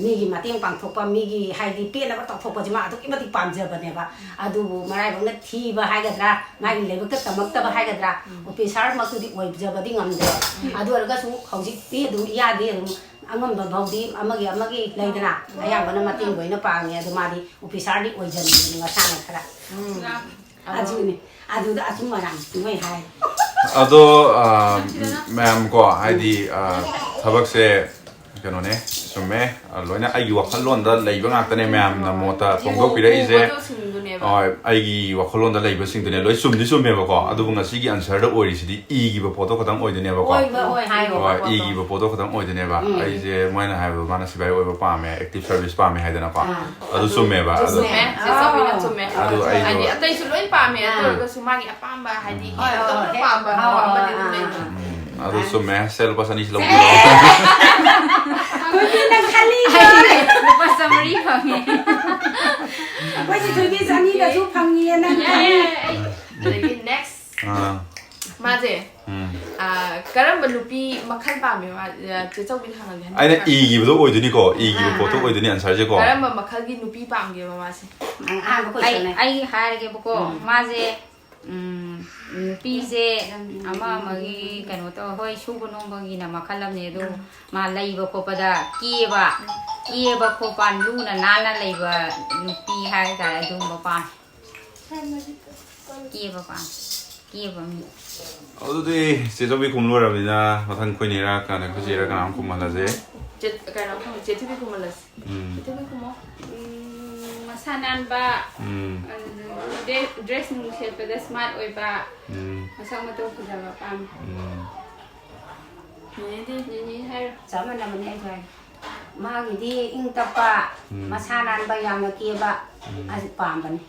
ꯃꯤꯒꯤ ꯃꯇꯦꯡ ꯄꯥꯡꯊꯣꯛꯄ, ꯃꯤꯒꯤ ꯍꯥꯏꯗꯤ ꯄꯦꯟꯅꯕ ꯇꯧꯊꯣꯛꯄꯁꯤ ꯃꯥ ꯑꯗꯨꯛꯀꯤ ꯃꯇꯤꯛ ꯄꯥꯝꯖꯕꯅꯦꯕ꯫ ꯑꯗꯨꯕꯨ ꯃꯔꯥꯏꯕꯛꯅ ꯊꯤꯕ ꯍꯥꯏꯒꯗ꯭ꯔꯥ, ꯃꯥꯒꯤ ꯂꯥꯏꯕꯛꯇ ꯇꯝꯃꯛꯇꯕ ꯍꯥꯏꯒꯗ꯭ꯔꯥ, ꯎꯝ꯫ Officer ꯃꯛꯇꯨꯗꯤ ꯑꯣꯏꯖꯕꯗꯤ ꯉꯝꯗꯦ꯫ ꯎꯝ꯫ ꯑꯗꯨ ꯑꯣꯏꯔꯒꯁꯨ ꯍꯧꯖꯤꯛꯇꯤ ꯑꯗꯨꯝ ꯏꯌꯥꯗꯤ ꯑꯗꯨꯝ ꯑꯉꯝꯕ ꯐꯥꯎꯗꯤ ꯑꯃꯒꯤ ꯑꯃꯒꯤ ꯂꯩꯗꯅ, ꯎꯝ꯫ ꯑꯌꯥꯝꯕꯅ ꯃꯇꯦꯡ ꯂꯣꯏꯅ ꯄꯥꯡꯉꯦ꯫ ꯑꯗꯣ ꯃꯥꯗꯤ officer ꯗꯤ ꯑꯣꯏꯖꯅꯤꯡꯕꯅꯤ ꯃꯁꯥꯅ ꯈꯔ꯫ ꯎꯝ꯫ ꯑꯗꯨꯅꯤ꯫ ꯑꯗꯨꯗ ꯑꯆꯨꯝ ꯑꯔꯥꯟ ꯃꯣꯏ ꯍꯥꯏ꯫ ꯑꯗꯣ, ꯑ, ꯃꯌꯥꯝ ꯀꯣ, ꯍꯥꯏꯗꯤ, ꯑ, ꯊꯕꯛꯁꯦ ꯀꯩꯅꯣꯅꯦ, ꯆꯨꯝꯃꯦ꯫ ꯑ, ꯂꯣꯏꯅ ꯑꯩꯒꯤ ꯋꯥꯈꯜꯂꯣꯟꯗ ꯂꯩꯕ ꯉꯥꯛꯇꯅꯦ ꯃꯌꯥꯝꯅ ꯃꯣꯠꯇ ꯐꯣꯡꯗꯣꯛꯄꯤꯔꯛꯏꯁꯦ꯫ ꯄꯣꯠꯇꯣ ꯁꯤꯡꯗꯨꯅꯦꯕ꯫ ꯍꯣꯏ, ꯑꯩꯒꯤ ꯋꯥꯈꯜꯂꯣꯟꯗ ꯂꯩꯕꯁꯤꯡꯗꯨꯅꯦ ꯂꯣꯏ ꯆꯨꯝꯗꯤ ꯆꯨꯝꯃꯦꯕꯀꯣ꯫ ꯑꯗꯨꯕꯨ ꯉꯁꯤꯒꯤ answer ꯗ ꯑꯣꯏꯔꯤꯁꯤꯗꯤ ꯏꯈꯤꯕ ꯄꯣꯠꯇꯣ ꯈꯛꯇꯪ ꯑꯣꯏꯗꯣꯏꯅꯦꯕꯀꯣ꯫ ꯑꯣꯏꯕ, ꯑꯣꯏ ꯍꯥꯏꯌꯣ꯫ ꯍꯣꯏ, ꯄꯣꯠꯇꯣ꯫ ꯏꯈꯤꯕ ꯄꯣꯠꯇꯣ ꯈꯛꯇꯪ ꯑꯣꯏꯗꯣꯏꯅꯦꯕ꯫ ꯎꯝ꯫ ꯑꯩꯁꯦ ꯃꯣꯏꯅ ꯍꯥꯏꯕꯗꯣ ꯃꯥꯅ ꯁꯤꯐꯥꯏ ꯑꯣꯏꯕ ꯄꯥꯝꯃꯦ, active service ꯄꯥꯝꯃꯦ ꯍꯥꯏꯗꯅꯀꯣ꯫ ꯑꯥ꯫ ꯑꯗꯨ ꯆꯨꯝꯃꯦꯕ꯫ ꯑꯗꯨ ꯆꯨꯝꯃꯦ꯫ ꯆꯦ ꯆꯧꯕꯤꯅ ꯆꯨꯝꯃꯦ꯫ ꯑꯗꯨ ꯑꯩꯁꯨ ꯍꯥꯏꯗꯤ ꯑꯇꯩꯁꯨ ꯂꯣꯏ ꯄꯥꯝꯃꯦ, ꯑꯗꯨ ꯑꯥ꯫ ꯑꯣꯏꯔꯒꯁꯨ ꯃꯥꯒꯤ ꯑꯄꯥꯝꯕ ꯍꯥꯏꯗꯤ ꯎꯝ꯫ ꯍꯣꯏ, ꯍꯣꯏ, ꯍꯣꯏ꯫ ꯑꯄꯥꯝꯕ ꯑꯥ, ꯑꯃꯗꯤ ꯑꯗꯨꯝ ꯑꯥ, ꯂꯩꯗꯅ꯫ ꯑꯥ꯫ ꯎꯝ, ꯑꯗꯨ ꯆꯨꯝꯃꯦ꯫ ꯁꯦ, ꯂꯨꯄꯥ ꯆꯅꯤ ꯁꯤ ꯂꯧꯕꯤꯔꯣ꯫ ꯊꯣꯏꯕꯤ, ꯅꯪ ꯈꯜꯂꯤꯗꯣ꯫ ꯂꯨꯄꯥ ꯆꯥꯃꯔꯤ ꯐꯪꯉꯦ꯫ ꯑꯩꯈꯣꯏꯁꯨ ꯊꯣꯏꯕꯤ ꯆꯅꯤꯗꯁꯨ ꯐꯪꯉꯤꯌꯦ, ꯅꯪ ꯌꯥꯏ, ꯈꯜꯂꯤ꯫ ꯌꯥꯏ, ꯑꯩ ꯑꯗꯒꯤ next꯫ ꯑꯥ꯫ ꯃꯥꯁꯦ, ꯎꯝ꯫ ꯑꯥ, ꯀꯔꯝꯕ ꯅꯨꯄꯤ ꯃꯈꯜ ꯄꯥꯝꯃꯤ? ꯃꯥ, ꯑꯥ, ꯆꯦ ꯆꯧꯕꯤꯅ ꯍꯪꯉꯒꯦ ꯍꯟꯗꯛ ꯑꯩꯅ ꯈꯔ꯫ ꯏꯈꯤꯕꯗꯣ ꯑꯣꯏꯗꯣꯏꯅꯤꯀꯣ, ꯏꯈꯤꯕ ꯑꯥ, ꯄꯣꯠꯇꯣ ꯑꯥ꯫ ꯑꯣꯏꯗꯣꯏꯅꯤ answer ꯁꯦꯀꯣ꯫ ꯀꯔꯝꯕ ꯃꯈꯜꯒꯤ ꯅꯨꯄꯤ ꯄꯥꯝꯒꯦꯕ ꯃꯥꯁꯦ? ꯑꯪ, ꯑꯍꯥꯟꯕ ꯑꯩ, question ꯅꯦ꯫ ꯑꯩ ꯍꯥꯏꯔꯒꯦꯕꯀꯣ, ꯎꯝ꯫ ꯃꯥꯁꯦ, ꯎꯝ, ꯅꯨꯄꯤꯁꯦ ꯑꯃ ꯑꯃꯒꯤ ꯀꯩꯅꯣ ꯇꯧ-, ꯍꯣꯏ, ꯁꯨꯕ ꯅꯣꯝꯕꯒꯤꯅ ꯃꯈꯜ ꯑꯃꯅꯦ, ꯑꯗꯨ ꯎꯝ꯫ ꯃꯥ ꯂꯩꯕ ꯈꯣꯠꯄꯗ ꯀꯦꯕ, ꯎꯝ꯫ ꯀꯦꯕ ꯈꯣꯠꯄ, ꯂꯨꯅ ꯅꯥꯟꯅ ꯂꯩꯕ ꯅꯨꯄꯤ ꯍꯥꯏꯇꯥꯔꯦ, ꯑꯗꯨꯒꯨꯝꯕ ꯄꯥꯝꯃꯦ꯫ ꯀꯦꯕ ꯄꯥꯝꯃꯤ꯫ ꯀꯦꯕ ꯃꯤ꯫ ꯑꯗꯨꯗꯤ ꯆꯦ ꯆꯧꯕꯤ ꯈꯨꯝ ꯂꯣꯏꯔꯕꯅꯤꯅ, ꯃꯊꯪ ꯑꯩꯈꯣꯏ ꯅꯦꯔꯥ ꯀꯅꯥ, ꯑꯩꯈꯣꯏ ꯆꯦꯔꯥ ꯀꯅꯥ ꯑꯃ ꯈꯨꯝꯍꯜꯂꯁꯦ꯫ ꯆꯦ-, ꯀꯩꯅꯣ ꯈꯨꯝ-, ꯆꯦ ꯊꯣꯏꯕꯤ ꯈꯨꯝꯍꯜꯂꯁꯤ꯫ ꯎꯝ꯫ ꯆꯦ ꯊꯣꯏꯕꯤ ꯈꯨꯝꯃꯣ꯫ ꯎꯝ, ꯃꯁꯥ ꯅꯥꯟꯕ, ꯎꯝ꯫ ꯑꯗꯨꯗꯒꯤ ꯗ꯭ꯔꯦ-, dress ꯅꯨꯡ ꯁꯦꯠꯄꯗ smart ꯑꯣꯏꯕ, ꯎꯝ꯫ ꯃꯁꯛ ꯃꯇꯧ ꯐꯖꯕ ꯄꯥꯝꯃꯤ꯫ ꯎꯝ꯫ ꯅꯦꯅꯦꯗꯤ? ꯅꯦꯅꯦ ꯍꯥꯏꯔꯣ꯫ ꯆꯞ ꯃꯥꯟꯅꯕꯅꯦ ꯑꯩꯁꯨ ꯍꯥꯏ꯫ ꯃꯥꯒꯤꯗꯤ ꯏꯪ ꯇꯞꯄ, ꯎꯝ꯫ ꯃꯁꯥ ꯅꯥꯟꯕ, ꯌꯥꯝꯅ ꯀꯦꯕ, ꯎꯝ꯫ ꯑꯁꯤ ꯄꯥꯝꯕꯅꯤ꯫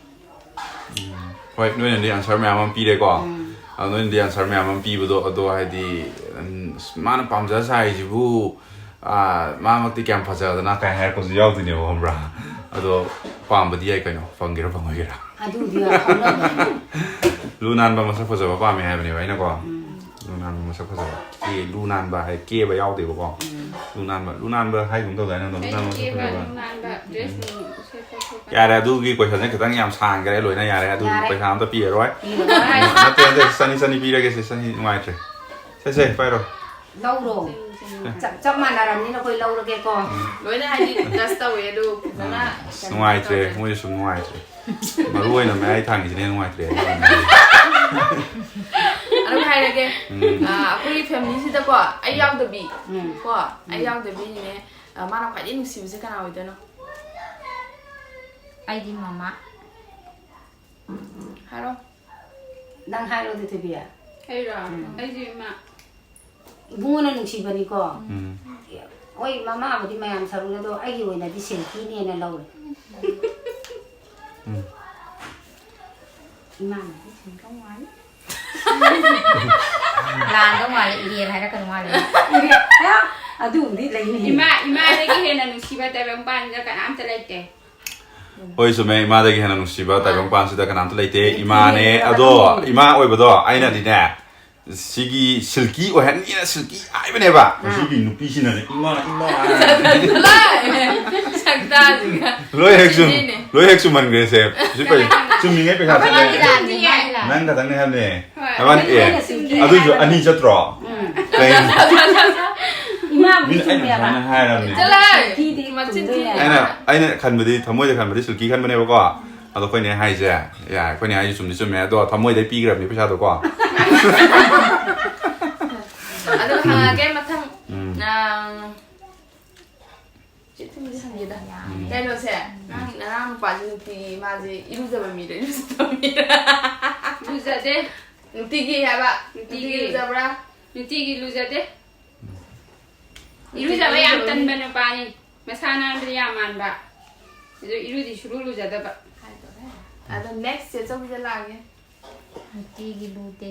ꯎꯝ꯫ ꯍꯣꯏ, ꯅꯣꯏꯅꯗꯤ ꯑꯟꯁꯔ ꯃꯌꯥꯝ ꯑꯃ ꯄꯤꯔꯦꯀꯣ꯫ ꯎꯝ꯫ ꯑꯗꯣ ꯅꯣꯏꯅꯗꯤ ꯑꯟꯁꯔ ꯃꯌꯥꯝ ꯑꯃ ꯄꯤꯕꯗꯣ, ꯑꯗꯣ ꯍꯥꯏꯗꯤ, ꯎꯝ, ꯑꯁ, ꯃꯥꯅ ꯄꯥꯝꯖ ꯁꯥꯏꯁꯤꯕꯨ, ꯑꯥ, ꯃꯥꯃꯛꯇꯤ ꯀꯌꯥꯝ ꯐꯖꯗꯅ ꯀꯥꯏ ꯍꯥꯏꯔꯛꯄꯁꯨ ꯌꯥꯎꯗꯣꯏꯅꯦꯕ, ꯈꯪꯕ꯭ꯔꯥ? ꯑꯗꯣ ꯄꯥꯝꯕꯗꯤ ꯌꯥꯏ ꯀꯩꯅꯣ, ꯐꯪꯒꯦꯔꯥ ꯐꯪꯉꯣꯏꯒꯦꯔꯥ꯫ ꯑꯗꯨꯗꯤ ꯍꯧꯅꯕꯅꯤ꯫ ꯂꯨ ꯅꯥꯟꯕ ꯃꯁꯛ ꯐꯖꯕ ꯄꯥꯝꯃꯦ ꯍꯥꯏꯕꯅꯦꯕ ꯑꯩꯅꯀꯣ꯫ ꯎꯝ꯫ ꯂꯨ ꯅꯥꯟꯕ ꯃꯁꯛ ꯐꯖꯕ꯫ ꯑꯦ, ꯂꯨ ꯅꯥꯟꯕ ꯍꯥꯏ, ꯀꯦꯕ ꯌꯥꯎꯗꯦꯕꯀꯣ꯫ ꯎꯝ꯫ ꯂꯨ ꯅꯥꯟꯕ, ꯂꯨ ꯅꯥꯟꯕ ꯍꯥꯏꯒꯨꯝ ꯇꯧꯗꯥꯏꯅꯦ, ꯑꯗꯣ ꯂꯨ ꯅꯥꯟꯕ ꯑꯩꯗꯤ ꯃꯁꯛ ꯀꯦꯕ ꯐꯖꯕ꯫ ꯅꯨꯡ ꯅꯥꯟꯕ ꯗ꯭ꯔꯦꯁ ꯅꯨꯡ ꯁꯦꯠꯄ ꯈꯣꯠꯄ꯫ ꯌꯥꯔꯦ, ꯑꯗꯨꯒꯤ ꯀꯣꯏꯁꯟꯁꯦ ꯈꯤꯇꯪ ꯌꯥꯝ ꯁꯥꯡꯈ꯭ꯔꯦ, ꯂꯣꯏꯅ ꯌꯥꯔꯦ꯫ ꯑꯗꯨ ꯌꯥꯔꯦ꯫ ꯄꯩꯁꯥ ꯑꯝꯇ ꯄꯤꯔꯔꯣꯏ꯫ ꯄꯤꯔꯔꯣꯏ꯫ ꯅꯠꯇꯦ, ꯅꯠꯇꯦ, ꯆꯅꯤ, ꯆꯅꯤ ꯄꯤꯔꯒꯦ ꯁꯦ, ꯆꯅꯤ ꯅꯨꯡꯉꯥꯏꯇ꯭ꯔꯦ꯫ ꯁꯦ, ꯁꯦ, ꯄꯥꯏꯔꯣ꯫ ꯂꯧꯔꯣ꯫ ꯆꯞ, ꯆꯞ ꯃꯥꯟꯅꯔꯕꯅꯤꯅ ꯑꯩꯈꯣꯏ ꯂꯧꯔꯒꯦꯀꯣ꯫ ꯂꯣꯏꯅ ꯍꯥꯏꯗꯤ ꯖꯁ ꯇꯧꯋꯦ ꯑꯗꯨ ꯐꯖꯅ ꯑꯁ, ꯀꯩꯅꯣ ꯅꯨꯡꯉꯥꯏꯇ꯭ꯔꯦ, ꯇꯧꯋꯦ꯫ ꯃꯣꯏꯁꯨ ꯁꯨꯝ ꯅꯨꯡꯉꯥꯏꯇ꯭ꯔꯦ꯫ ꯃꯔꯨ ꯑꯣꯏꯅ ꯃꯌꯥꯏ ꯊꯥꯡꯒꯤꯁꯤꯅ ꯍꯦꯟꯅ ꯅꯨꯡꯉꯥꯏꯇ꯭ꯔꯦ꯫ ꯑꯗꯨꯝ ꯍꯥꯏꯔꯒꯦ꯫ ꯎꯝ꯫ ꯑ, ꯑꯩꯈꯣꯏꯒꯤ ꯐꯦꯃꯤꯂꯤꯁꯤꯗꯀꯣ ꯑꯩ ꯌꯥꯎꯗꯕꯤ꯫ ꯎꯝ꯫ ꯀꯣ ꯑꯩ ꯌꯥꯎꯗꯕꯤꯅꯤꯅꯦ꯫ ꯑ, ꯃꯥꯅ ꯈ꯭ꯋꯥꯏꯗꯒꯤ ꯅꯨꯡꯁꯤꯕꯁꯦ ꯀꯅꯥ ꯑꯣꯏꯗꯣꯏꯅꯣ? ꯑꯩꯗꯤ ꯃꯃꯥ꯫ ꯍꯥꯏꯔꯣ꯫ ꯅꯪ ꯍꯥꯏꯔꯣ ꯑꯗꯨ, ꯊꯣꯏꯕꯤ꯫ ꯑꯩꯔꯣ? ꯎꯝ꯫ ꯑꯩꯁꯦ ꯏꯃꯥ꯫ ꯏꯕꯨꯡꯉꯣꯅ ꯅꯨꯡꯁꯤꯕꯅꯤꯀꯣ꯫ ꯎꯝ꯫ ꯍꯣꯏ, ꯃꯃꯥꯕꯨꯗꯤ ꯃꯌꯥꯝ ꯁꯔꯨꯛꯅꯦ, ꯑꯗꯣ ꯑꯩꯒꯤ ꯑꯣꯏꯅꯗꯤ ꯁꯤꯜꯀꯤꯅꯦꯅ ꯂꯧꯔꯦ꯫ ꯎꯝ꯫ ꯏꯃꯥꯅꯗꯤ ꯁꯤꯜꯀꯤ꯫ ꯂꯥꯟꯗꯧ ꯃꯥꯜꯂꯦ, ꯏꯔꯦꯟ ꯍꯥꯏꯔꯛꯀꯅꯨ ꯃꯥꯜꯂꯦ꯫ ꯑꯗꯨꯕꯨꯗꯤ ꯂꯩꯅꯤ꯫ ꯏꯃꯥ, ꯏꯃꯥꯗꯒꯤ ꯍꯦꯟꯅ ꯅꯨꯡꯁꯤꯕ ꯇꯥꯏꯕꯪꯄꯥꯟꯁꯤꯗ ꯀꯅꯥꯝꯇ ꯂꯩꯇꯦ꯫ ꯍꯣꯏ, ꯆꯨꯝꯃꯦ, ꯏꯃꯥꯗꯒꯤ ꯍꯦꯟꯅ ꯅꯨꯡꯁꯤꯕ ꯇꯥꯏꯕꯪꯄꯥꯟꯁꯤꯗ ꯀꯅꯥꯝꯇ ꯂꯩꯇꯦ꯫ ꯏꯃꯥꯅꯦ꯫ ꯑꯗꯣ ꯏꯃꯥ ꯑꯣꯏꯕꯗꯣ ꯑꯩꯅꯗꯤꯅꯦ, ꯁꯤꯒꯤ ꯁꯤꯜꯀꯤ ꯑꯣꯏꯍꯟꯒꯦꯅ ꯁꯤꯜꯀꯤ ꯍꯥꯏꯕꯅꯦꯕ꯫ ꯃꯁꯤꯒꯤ ꯅꯨꯄꯤꯁꯤꯅꯅꯦ ꯏꯃꯥ, ꯏꯃꯥ ꯍꯥꯏꯔꯒ꯫ ꯁꯛꯇꯥꯁꯤꯒ꯫ ꯂꯣꯏ ꯍꯦꯛ ꯆꯨꯝ-, ꯁꯤꯅꯤꯅꯦ꯫ ꯂꯣꯏ ꯍꯦꯛ ꯆꯨꯝꯃꯟꯈ꯭ꯔꯦꯁꯦ꯫ ꯁꯤ ꯄꯩ-, ꯆꯨꯝꯃꯤꯉꯩ ꯄꯩꯁꯥ ꯆꯠꯂꯦ꯫ ꯃꯥꯒꯤ ꯂꯥꯟꯅꯤ, ꯃꯥꯒꯤ ꯂꯥꯟꯅꯤ꯫ ꯅꯪ ꯈꯛꯇꯪꯅꯦ ꯍꯥꯏꯕꯅꯦ꯫ ꯍꯣꯏ꯫ ꯍꯥꯏꯕꯅꯤ, ꯑꯦ, ꯑꯩꯅ ꯁꯤꯜꯀꯤ ꯑꯗꯨꯁꯨ ꯍꯥꯏꯕ ꯑꯅꯤ ꯆꯠꯇ꯭ꯔꯣ? ꯎꯝ꯫ ꯀꯩ-, ꯏꯃꯥꯕꯨꯗꯤ ꯃꯤꯅ ꯑꯩꯅ ꯆꯨꯝꯃꯦꯕ꯫ ꯁꯨꯃꯥꯏꯅ ꯍꯥꯏꯔꯕꯅꯦ꯫ ꯆꯠꯂꯣꯍꯦ! ꯁꯤꯜꯀꯤꯗꯤ ꯃꯆꯤꯟ ꯆꯨꯝꯗꯣꯏꯅꯦ꯫ ꯊꯤ꯫ ꯑꯩꯅ, ꯑꯩꯅ ꯈꯟꯕꯗꯤ, ꯊꯃꯣꯏꯗ ꯈꯟꯕꯗꯤ ꯁꯤꯜꯀꯤ ꯈꯟꯕꯅꯦꯕꯀꯣ꯫ ꯑꯗꯣ ꯑꯩꯈꯣꯏꯅꯦ ꯍꯥꯏꯁꯦ, ꯌꯥꯏ, ꯑꯩꯈꯣꯏꯅꯦ ꯍꯥꯏꯁꯦ ꯆꯨꯝꯗꯤ ꯆꯨꯝꯃꯦ, ꯑꯗꯣ ꯊꯃꯣꯏꯗꯩ ꯄꯤꯈ꯭ꯔꯕꯅꯤ ꯄꯩꯁꯥꯗꯣꯀꯣ꯫ ꯑꯗꯨ ꯍꯪꯉꯒꯦ ꯃꯊꯪ꯫ ꯎꯝ꯫ ꯅꯪ ꯆꯤꯠ ꯊꯨꯝꯗꯤ ꯍꯪꯒꯦꯗ꯫ ꯎꯝ꯫ ꯀꯩꯅꯣꯁꯦ, ꯅꯪ ꯅꯅꯥꯎ ꯅꯨꯄꯥꯁꯦ ꯅꯨꯡꯇꯤꯒꯤ ꯃꯥꯁꯦ ꯏꯔꯨꯖꯕ ꯃꯤꯔ ꯏꯔꯨꯖꯗꯕ ꯃꯤꯔ? ꯂꯨꯖꯗꯦ꯫ ꯅꯨꯡꯇꯤꯒꯤ ꯍꯥꯏꯕ? ꯅꯨꯡꯇꯤꯒꯤ꯫ ꯅꯨꯡꯇꯤꯒꯤ ꯂꯨꯖꯗꯦ꯫ ꯏꯔꯨꯖꯕ ꯌꯥꯝ ꯇꯟꯕ ꯅꯨꯄꯥꯅꯤ꯫ ꯃꯁꯥ ꯅꯥꯟꯕꯗꯤ ꯌꯥꯝ ꯃꯥꯟꯕ꯫ ꯑꯗꯨ ꯏꯔꯨꯗꯤ ꯁꯨꯔꯨ ꯂꯨꯖꯗꯕ꯫ ꯑꯗꯣ next ꯆꯦ ꯆꯧꯕꯤꯗ ꯂꯥꯛꯑꯒꯦ꯫ ꯅꯨꯡꯇꯤꯒꯤ ꯂꯨꯗꯦ꯫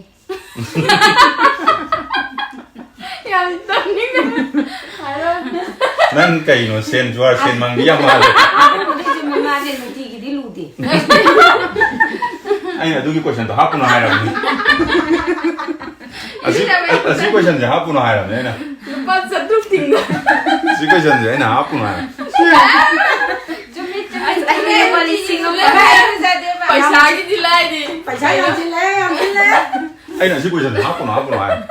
ꯌꯥꯝ ꯇꯧꯅꯤꯡꯉꯦ꯫ ꯍꯥꯏꯔꯣ꯫ ꯅꯪ ꯀꯩꯅꯣ ꯁꯦꯟ ꯖꯨꯋꯥꯔ ꯁꯦꯟ ꯃꯥꯡꯕꯤ ꯌꯥꯝ ꯃꯥꯜꯂꯦ꯫ ꯑꯗꯨꯕꯨꯗꯤ ꯆꯨꯝꯃꯦ, ꯃꯥꯁꯦ ꯅꯨꯡꯇꯤꯒꯤꯗꯤ ꯂꯨꯗꯦ꯫ ꯑꯩꯅ ꯑꯗꯨꯒꯤ questionꯗꯣ ꯍꯥꯞꯄꯨꯅꯣ ꯍꯥꯏꯔꯕꯅꯤ꯫ ꯑꯁꯤ ꯑꯁꯤ questionꯁꯦ ꯍꯥꯞꯄꯨꯅꯣ ꯍꯥꯏꯔꯕꯅꯤ ꯑꯩꯅ꯫ ꯂꯨꯄꯥ ꯆꯥꯇ꯭ꯔꯨꯛ ꯇꯤꯡꯕ꯫ ꯑꯁꯤ questionꯁꯦ ꯑꯩꯅ ꯍꯥꯞꯄꯨꯅꯣ ꯍꯥꯏꯔ꯫ ꯆꯨꯝꯃꯤ ꯆꯨꯝꯃꯤ꯫ ꯑꯁ, ꯑꯩꯗꯤ ꯂꯨꯄꯥ ꯂꯤꯁꯤꯡ ꯑꯃ꯫ ꯄꯩꯁꯥꯒꯤꯗꯤ ꯂꯥꯏꯔꯤ꯫ ꯄꯩꯁꯥ ꯌꯥꯝꯁꯤꯜꯂꯦ, ꯌꯥꯝꯁꯤꯜꯂꯦ꯫ ꯑꯩꯅ ꯑꯁꯤ questionꯁꯦ ꯍꯥꯞꯄꯨꯅꯣ ꯍꯥꯞꯄꯨꯅꯣ ꯍꯥꯏꯔ꯫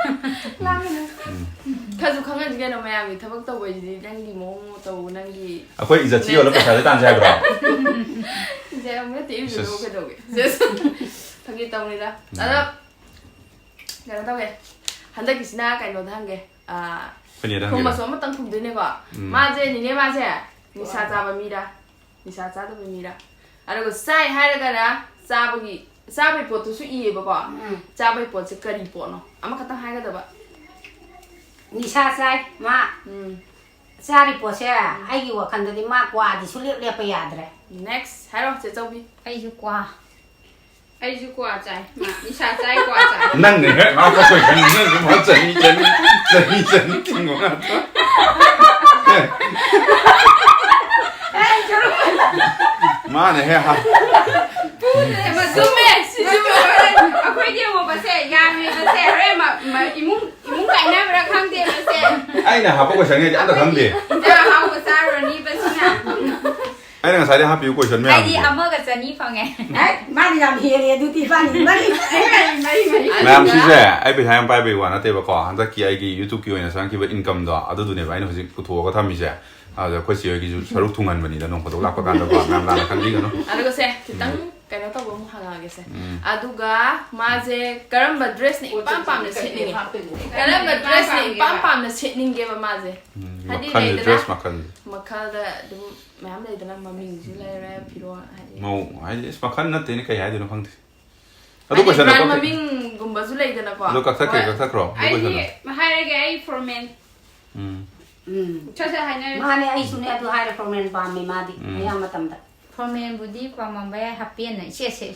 ꯈꯔꯁꯨ ꯈꯪꯍꯟꯁꯤ ꯀꯩꯅꯣ, ꯃꯌꯥꯝꯒꯤ ꯊꯕꯛ ꯇꯧꯕ ꯍꯥꯏꯁꯤꯗꯤ ꯅꯪꯒꯤ ꯃꯑꯣꯡ ꯃꯇꯧ, ꯅꯪꯒꯤ ꯑꯩꯈꯣꯏ ꯏꯖꯠꯁꯤ ꯌꯣꯜꯂ ꯄꯩꯁꯥꯁꯦ ꯇꯥꯟꯁꯦ ꯍꯥꯏꯕ꯭ꯔꯣ? ꯏꯖꯠ ꯑꯃꯨꯛ ꯅꯠꯇꯦ, ꯏꯔꯨꯖꯗꯧ ꯀꯩꯗꯧꯒꯦ? Just ꯐꯥꯒꯤ ꯇꯧꯅꯤꯗ꯫ ꯑꯗꯣ ꯀꯩꯅꯣ ꯇꯧꯒꯦ, ꯍꯟꯗꯛꯀꯤꯁꯤꯅ ꯀꯩꯅꯣꯗ ꯍꯪꯒꯦ꯫ ꯑꯥ, ꯑꯩꯈꯣꯏꯅꯦꯗ ꯍꯪꯒꯦꯔꯥ? ꯈꯨꯝꯕꯁꯨ ꯑꯃꯇꯪ ꯈꯨꯝꯗꯣꯏꯅꯦꯀꯣ꯫ ꯎꯝ. ꯃꯥꯁꯦ, ꯅꯤꯅꯦ, ꯃꯥꯁꯦ ꯅꯤꯁꯥ ꯆꯥꯕ ꯃꯤꯔꯥ, ꯅꯤꯁꯥ ꯆꯥꯗꯕ ꯃꯤꯔꯥ? ꯑꯗꯨꯒ ꯆꯥꯏ ꯍꯥꯏꯔꯒꯅ ꯆꯥꯕꯒꯤ, ꯆꯥꯕꯒꯤ ꯄꯣꯠꯇꯨꯁꯨ ꯏꯌꯦꯕꯀꯣ꯫ ꯎꯝ. ꯆꯥꯕꯒꯤ ꯄꯣꯠꯁꯦ ꯀꯔꯤ ꯄꯣꯠꯅꯣ? ꯑꯃꯈꯛꯇꯪ ꯍꯥꯏꯒꯗꯕ꯫ ꯅꯤꯁꯥ ꯆꯥꯏ ꯃꯥ꯫ ꯎꯝ. ꯆꯥꯔꯤ ꯄꯣꯠꯁꯦ ꯑꯩꯒꯤ ꯋꯥꯈꯜꯗꯗꯤ ꯃꯥ ꯀ꯭ꯋꯥꯗꯤ ꯁꯨꯡꯂꯦꯞ ꯂꯦꯞꯄ ꯌꯥꯗ꯭ꯔꯦ꯫ Next ꯍꯥꯏꯔꯣ, ꯆꯦ ꯆꯧꯕꯤ꯫ ꯑꯩꯁꯨ ꯀ꯭ꯋꯥ꯫ ꯑꯩꯁꯨ ꯀ꯭ꯋꯥ ꯆꯥꯏ꯫ ꯃꯥ ꯅꯤꯁꯥ ꯆꯥꯏ, ꯀ꯭ꯋꯥ ꯆꯥꯏ꯫ ꯅꯪꯅ ꯍꯦꯛ ꯍꯥꯞꯄ question ꯅꯪ ꯑꯗꯨꯝ ꯆꯅꯤ ꯆꯅꯤ ꯆꯅꯤ ꯆꯅꯤ ꯊꯤꯡꯕ ꯉꯥꯛꯇ꯫ ꯃꯥꯅ ꯍꯦꯛ ꯍꯥꯞ- ꯆꯨꯝꯃꯦ, ꯁꯤ ꯆꯨꯝꯃꯦ꯫ ꯑꯩꯈꯣꯏꯗꯤ ꯑꯃꯨꯛ ꯃꯁꯦ ꯌꯥꯝꯃꯦ, ꯃꯁꯦ ꯍꯣꯔꯦꯟ ꯃ- ꯃ- ꯏꯃꯨꯡ ꯏꯃꯨꯡ ꯀꯥꯏꯅꯕ꯭ꯔꯥ ꯈꯪꯗꯦ ꯃꯁꯦ꯫ ꯑꯩꯅ ꯍꯥꯞꯄ questionꯒꯩꯗꯤ ꯑꯝꯇ ꯈꯪꯗꯦ꯫ ꯏꯟꯖꯥꯡ ꯑꯍꯥꯎꯕ ꯆꯥꯔꯨꯔꯅꯤꯕ ꯁꯤꯅ꯫ ꯑꯩꯅ ꯉꯁꯥꯏꯗꯩ ꯍꯥꯞꯄꯤꯕ question ꯑꯩꯗꯤ ꯃꯌꯥꯝꯁꯤꯡꯁꯦ꯫ ꯑꯃꯒ ꯆꯅꯤ ꯐꯪꯉꯦ꯫ ꯑꯦ, ꯃꯥꯗꯤ ꯌꯥꯝ ꯍꯦꯜꯂꯦ ꯑꯗꯨꯗꯤ ꯏꯕꯥꯅꯤ ꯏꯕꯥꯅꯤ꯫ ꯃꯌꯥꯝ, ꯁꯤꯁꯦ ꯑꯩ ꯄꯩꯁꯥ ꯌꯥꯝ ꯄꯥꯏꯕꯩ ꯋꯥ ꯅꯠꯇꯦꯕꯀꯣ, ꯍꯟꯗꯛꯀꯤ ꯑꯩꯒꯤ YouTubeꯀꯤ ꯑꯣꯏꯅ ꯆꯪꯈꯤꯕ incomeꯗꯣ ꯑꯗꯨꯗꯨꯅꯦꯕ ꯑꯩꯅ ꯍꯧꯖꯤꯛ ꯄꯨꯊꯣꯛꯑꯒ ꯊꯝꯃꯤꯁꯦ꯫ ꯑꯗꯨꯗ ꯑꯩꯈꯣꯏ ꯆꯦ ꯍꯣꯏꯒꯤꯁꯨ ꯁꯔꯨꯛ ꯊꯨꯡꯍꯟꯕꯅꯤꯗ, ꯅꯣꯡ ꯐꯥꯗꯣꯛ ꯂꯥꯛꯄ ꯀꯥꯟꯗꯀꯣ ꯃꯌꯥꯝ ꯂꯥꯟꯅ ꯈꯟꯕꯤꯒꯅꯨ꯫ ꯑꯗꯨꯒ ꯁꯦ, ꯈꯤꯇꯪ ꯀꯩꯅꯣ ꯇꯧꯕ ꯑꯃ ꯍꯪꯉꯛꯑꯒꯦꯁꯦ꯫ ꯎꯝ. ꯑꯗꯨꯒ ꯃꯥꯁꯦ ꯀꯔꯝꯕ dressꯅ ꯏꯄꯥꯝ ꯄꯥꯝꯅ ꯁꯦꯠꯅꯤꯡꯉꯦ? ꯀꯔꯝꯕ dressꯅ ꯏꯄꯥꯝ ꯄꯥꯝꯅ ꯁꯦꯠꯅꯤꯡꯒꯦꯕ ꯃꯥꯁꯦ? ꯎꯝ, ꯍꯥꯏꯗꯤ ꯃꯈꯜꯁꯦ, ꯂꯩꯗꯅ? Dress ꯃꯈꯜꯁꯦ꯫ ꯃꯈꯜꯗ ꯑꯗꯨꯝ ꯃꯌꯥꯝ ꯂꯩꯗꯅ, ꯃꯃꯤꯡꯁꯨ ꯂꯩꯔꯦ, ꯐꯤꯔꯣꯜ ꯍꯥꯏꯗꯤ꯫ ꯃꯧ ꯍꯥꯏꯗꯤ ꯑꯁ ꯃꯈꯜ ꯅꯠꯇꯦꯅꯦ, ꯀꯩ ꯍꯥꯏꯗꯣꯏꯅꯣ ꯈꯪꯗꯦ꯫ ꯑꯗꯨ ꯍꯥꯏꯗꯤ question brand ꯑꯇꯣꯞꯄ- ꯃꯃꯤꯡꯒꯨꯝꯕꯁꯨ ꯂꯩꯗꯅꯀꯣ꯫ ꯑꯗꯨ ꯀꯛꯊꯠꯈ꯭ꯔꯦ, ꯍꯣꯏ. ꯀꯛꯊꯠꯈ꯭ꯔꯣ꯫ ꯑꯗꯨ ꯑꯩꯗꯤ questionꯗꯣ. ꯍꯥꯏꯔꯒꯦ ꯑꯩ formal꯫ ꯎꯝ. ꯎꯝ꯫ ꯁꯠ ꯁꯠ ꯍꯥꯏꯅꯔꯁꯤ꯫ ꯃꯥꯅꯦ, ꯑꯩꯁꯨꯅꯦ ꯑꯗꯨ ꯍꯥꯏꯔꯦ, ꯐꯣꯔꯃꯦꯜ ꯄꯥꯝꯃꯦ ꯃꯥꯗꯤ꯫ ꯎꯝ꯫ ꯑꯌꯥꯝꯕ ꯃꯇꯝꯗ꯫ ꯐꯣꯔꯃꯦꯜꯕꯨꯗꯤ ꯄꯥꯝꯃꯝꯕ ꯌꯥꯏ, ꯍꯥꯞꯄꯦꯟꯅ ꯏꯁꯦꯠ ꯁꯦꯠ꯫